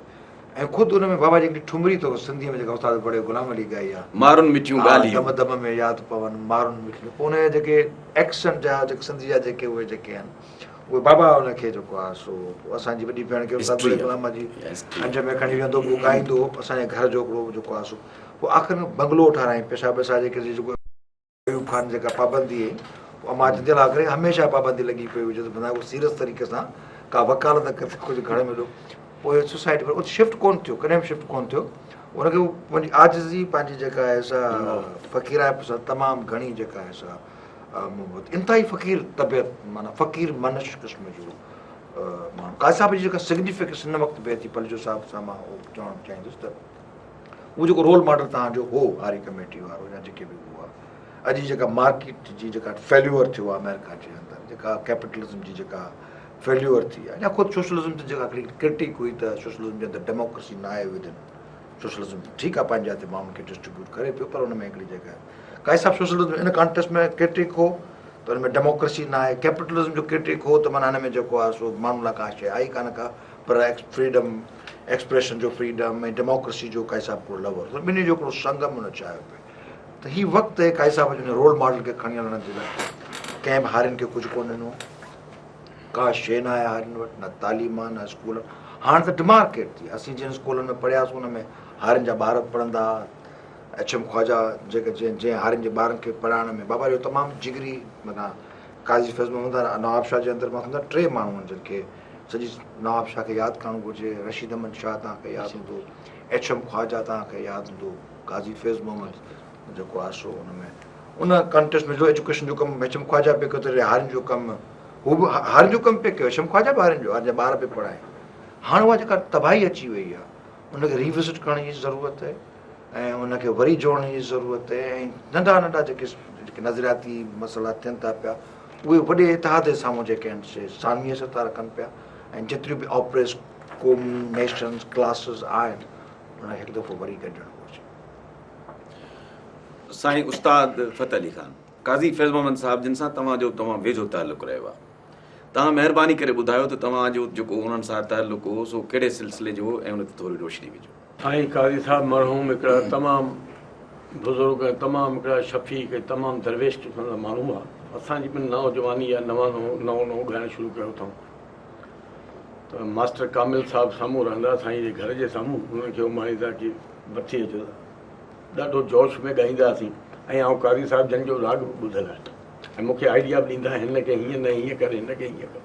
[SPEAKER 4] ۽ خود ان ۾ بابا جي هڪڙي ٺمري اٿو سنڌيء ۾ جيڪا استاد بڙي غلام علي ڳائي آهي
[SPEAKER 1] مارن مٺيون ڳالهيون
[SPEAKER 4] دم دم ۾ ياد پون مارن مٺيون پوء ان جا جيڪي ايڪسنٽ جا جيڪي سنڌي جا جيڪي اهي جيڪي آهن اهي بابا ان کي جيڪو آهي سو اسان جي وڏي ڀيڻ کي استاد بڙي غلام جي هنج ۾ کڻي ويندو پوء ڳائيندو هو اسان جي گهر جو هڪڙو جيڪو آهي سو پوء آخر ۾ بنگلو ٺهرايائين پئسا ٻئسا جيڪي جيڪو ايوب خان جيڪا پابندي هئي اها مان چوندي الله ڪري هميشه پابندي لڳي پئي هجي ته بندو سيريس طريقي سان ڪا وڪالت ڪري ڪجهه گهڻي ۾ پوء سوسائٽي پر اتي شفٽ ڪونه ٿيو ڪڏهن به شفٽ ڪونه ٿيو ان کي پنهنجي عاجزي پنهنجي جيڪا آهي سا فقيرائپ سان تمام گهڻي جيڪا آهي سا محبت انتهائي فقير طبيعت معنيٰ فقير منش قسم جو ماڻهو قاضي صاحب جي جيڪا سگنيفڪنس هن وقت به ٿي پليجو صاحب سان مان اهو چوڻ چاهيندس ته اهو جيڪو رول ماڊل توهان جو هو هاري ڪميٽي وارو يا جيڪي به هئا اڄ جي جيڪا مارڪيٽ جي جيڪا فيليور ٿيو آهي آمريڪا جي اندر جيڪا ڪيپيٽلزم جي جيڪا فيليور ٿي آهي يا خود سوشلزم تي جيڪا هڪڙي ڪرٽيڪ هئي ته سوشلزم جي اندر ڊيموڪريسي نه آهي ودن سوشلزم ٺيڪ آهي پنهنجي جاء تي ماڻهن کي ڊسٽريبيوٽ ڪري پيو پر ان ۾ هڪڙي جيڪا قاضي صاحب سوشلزم ان ڪانٽيسٽ ۾ ڪرٽيڪ هو ته ان ۾ ڊيموڪريسي نه آهي ڪيپيٽلزم جو ڪرٽيڪ هو ته معنيٰ هن ۾ جيڪو آهي سو ماڻهن لاء ڪا شيء آئي ڪانه ڪا پر فريڊم ايڪسپريشن جو فريڊم ۽ ڊيموڪريسي جو قاضي صاحب هڪڙو لور هو، ٻنهي جو هڪڙو سنگم هن چاهيو پئي ته هي وقت آهي قاضي صاحب جي رول ماڊل کي کڻي هلڻ جي لاء. ڪنهن به هارين کي ڪجهه ڪونه ڏنو، ڪا شيء نه آهي هارين وٽ، نه تعليم آهي نه اسڪول. هاڻ ته ڊمارڪيٽ ٿي، اسين جن اسڪولن ۾ پڙهياسون ان ۾ هارين جا ٻار به پڙهندا ها. ايڇ ايم خواجا جيڪي جنهن جنهن هارين جي ٻارن کي پڙهائڻ ۾ بابا جو تمام جگري معنيٰ قاضي فيض محمد نوابشاهه جي اندر مان سمجهان ٽي ماڻهو آهن جن کي سڄي نواب شاهه کي ياد ڪرڻ گهرجي، رشيد احمد شاهه توهان کي ياد هوندو، ايڇ ايم خواجه توهان کي ياد هوندو، قاضي فيض محمد جيڪو آهي سو ان ۾ ان ڪانٽيسٽ ۾ جو ايجوڪيشن جو ڪم ايڇ ايم خواجه پئي ڪيو ته هارين جو ڪم هو به هارين جو ڪم پئي ڪيو، ايڇ ايم خواجه به هارين جو هارين جا ٻار پئي پڙهائي. هاڻ اها جيڪا تباهي اچي وئي آهي ان کي ريوزٽ ڪرڻ جي ضرورت آهي ۽ ان کي وري جوڙڻ جي ضرورت آهي ۽ ننڍا ننڍا جيڪي جيڪي نظرياتي مسئلا ٿين ٿا پيا اهي وڏي اتحاد جي سامهون جيڪي آهن سي ثانوي حيثيت ٿا رکن پيا ۽ جيتريون به آپريس قومون، نيشنز، ڪلاسز آهن انهن کي هڪ دفعو وري گڏجڻ گهرجي.
[SPEAKER 1] سائين استاد فتح علي خان، قاضي فيض محمد صاحب جن سان توهان جو تمام ويجهو تعلق رهيو آهي. توهان مهرباني ڪري ٻڌايو ته توهان جو جيڪو انهن سان تعلق هو سو ڪهڙي سلسلي جو هو ۽ ان تي ٿوري روشني وجهو.
[SPEAKER 5] سائين قاضي صاحب مرحوم هڪڙا تمام بزرگ ۽ تمام هڪڙا شفيق ۽ تمام درويش قسم جا ماڻهو هئا. اسان جي به نوجواني يا نوان نئون نئون ڳائڻ شروع ڪيو اٿئون ته ماسٽر ڪامل صاحب سامهون رهندا سائين جي گهر جي سامهون انهن کي اماڻيندا ڪي وٺي اچو ته ڏاڍو جوش ۾ ڳائيندا هئاسين ۽ آئون قاضي صاحب جن جو راڳ به ٻڌل آهي ۽ مون کي آئيڊيا به ڏيندا هن کي هيئن نه هيئن ڪر هن کي هيئن ڪر.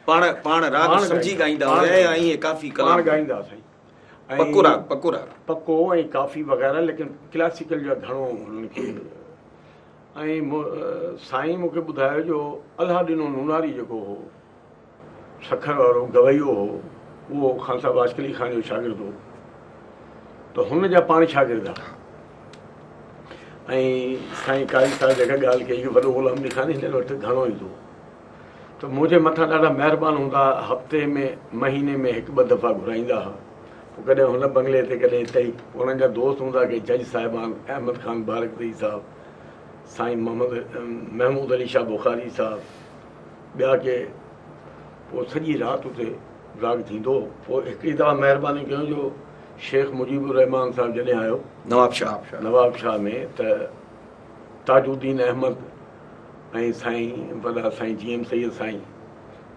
[SPEAKER 1] پاڻ پاڻ راڳ سمجهي ڳائيندا هيا يا ائين ڪافي ڪلام؟
[SPEAKER 5] پاڻ ڳائيندا هئا سائين.
[SPEAKER 1] پڪو راڳ پڪو راڳ.
[SPEAKER 5] پڪو ۽ ڪافي وغيره ليڪن ڪلاسيڪل جو گهڻو هنن کي ۽ سائين مون کي ٻڌايو جو الله ڏنو نوناري جيڪو هو سکر وارو گويو هو اهو خان صاحب عاشق علي خان جو شاگرد هو ته هن جا پاڻ شاگرد هئا ۽ سائين قاضي صاحب جيڪا ڳالهه ڪئي وڏو غلام علي خان هنن وٽ گهڻو ايندو هو ته منهنجي مٿان ڏاڍا مهربان هوندا ها، هفتي ۾ مهيني ۾ هڪ ٻه دفعا گهرائيندا ها، پوء ڪڏهن هن بنگلي تي ڪڏهن هتي ئي، پوء انهن جا دوست هوندا ڪي جج صاحبان احمد خان بارڪزئي صاحب، سائين محمد محمود علي شاهه بخاري صاحب، ٻيا ڪي، پوء سڄي رات اتي راڳ ٿيندو هو، پوء هڪڙي دفعا مهرباني ڪيون جو شيخ مجيب الرحمان صاحب جڏهن آيو
[SPEAKER 1] نوابشاهه
[SPEAKER 5] نوابشاهه ۾ ته تاج الدين احمد ۽ سائين وڏا سائين جي ايم سيد سائين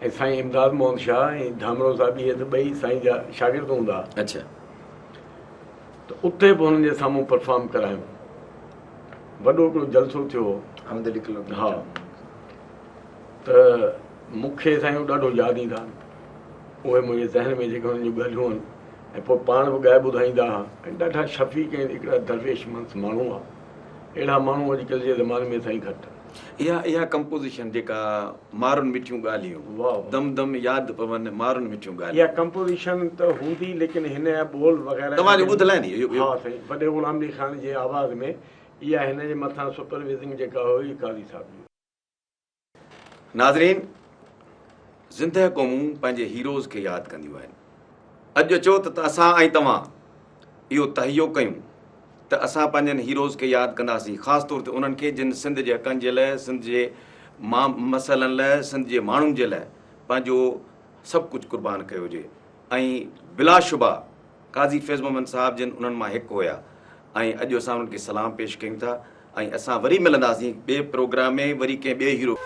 [SPEAKER 5] ۽ سائين امداد محمد شاهه ۽ ڌامڙو صاحب اهي ته ٻئي سائين جا شاگرد هوندا ها.
[SPEAKER 1] اڇا.
[SPEAKER 5] ته اتي به هنن جي سامهون پرفارم ڪرايم. وڏو هڪڙو جلسو ٿيو هو.
[SPEAKER 4] احمد علي ڪلب
[SPEAKER 5] ها. ته مون کي سائين اهو ڏاڍو ياد ايندا آهن. اهي منهنجي ذهن ۾ جيڪي هنن جون ڳالهيون آهن ۽ پوء پاڻ به ڳائي ٻڌائيندا ها ۽ ڏاڍا شفيق ۽ هڪڙا درويش منس ماڻهو هئا. اهڙا ماڻهو اڄڪلهه جي زماني ۾ سائين گهٽ.
[SPEAKER 1] اها اها ڪمپوزيشن جيڪا مارن مٺيون ڳالهيون
[SPEAKER 5] واه واه.
[SPEAKER 1] دم دم ياد پون مارن مٺيون
[SPEAKER 5] اها
[SPEAKER 1] ڳالهيون.
[SPEAKER 5] ڪمپوزيشن ته هوندي ليڪن هن جا ٻول وغيره
[SPEAKER 1] توهان جو ٻڌل آهن اهو
[SPEAKER 5] ها سائين وڏي غلام علي خان جي آواز ۾ اها هن جي مٿان سپرويزنگ جيڪا هئي قاضي صاحب جي هئي.
[SPEAKER 1] ناظرين زنده قومون پنهنجي هيروز کي ياد ڪنديون آهن. اڄ اچو ته اسان ۽ توهان اهو تهيو ڪيون ته اسان پنهنجن هيروز کي ياد ڪنداسين خاص طور تي انهن کي جن سنڌ جي حقن جي لاء سنڌ جي مسئلن لاء سنڌ جي ماڻهن جي لاء پنهنجو سڀ ڪجهه قربان ڪيو هجي ۽ بلاشبه قاضي فيض محمد صاحب جن انهن مان هڪ هيا ۽ اڄ اسان انهن کي سلام پيش ڪيون ٿا ۽ اسان وري ملنداسين ٻئي پروگرام ۾ وري ڪنهن ٻئي هيرو.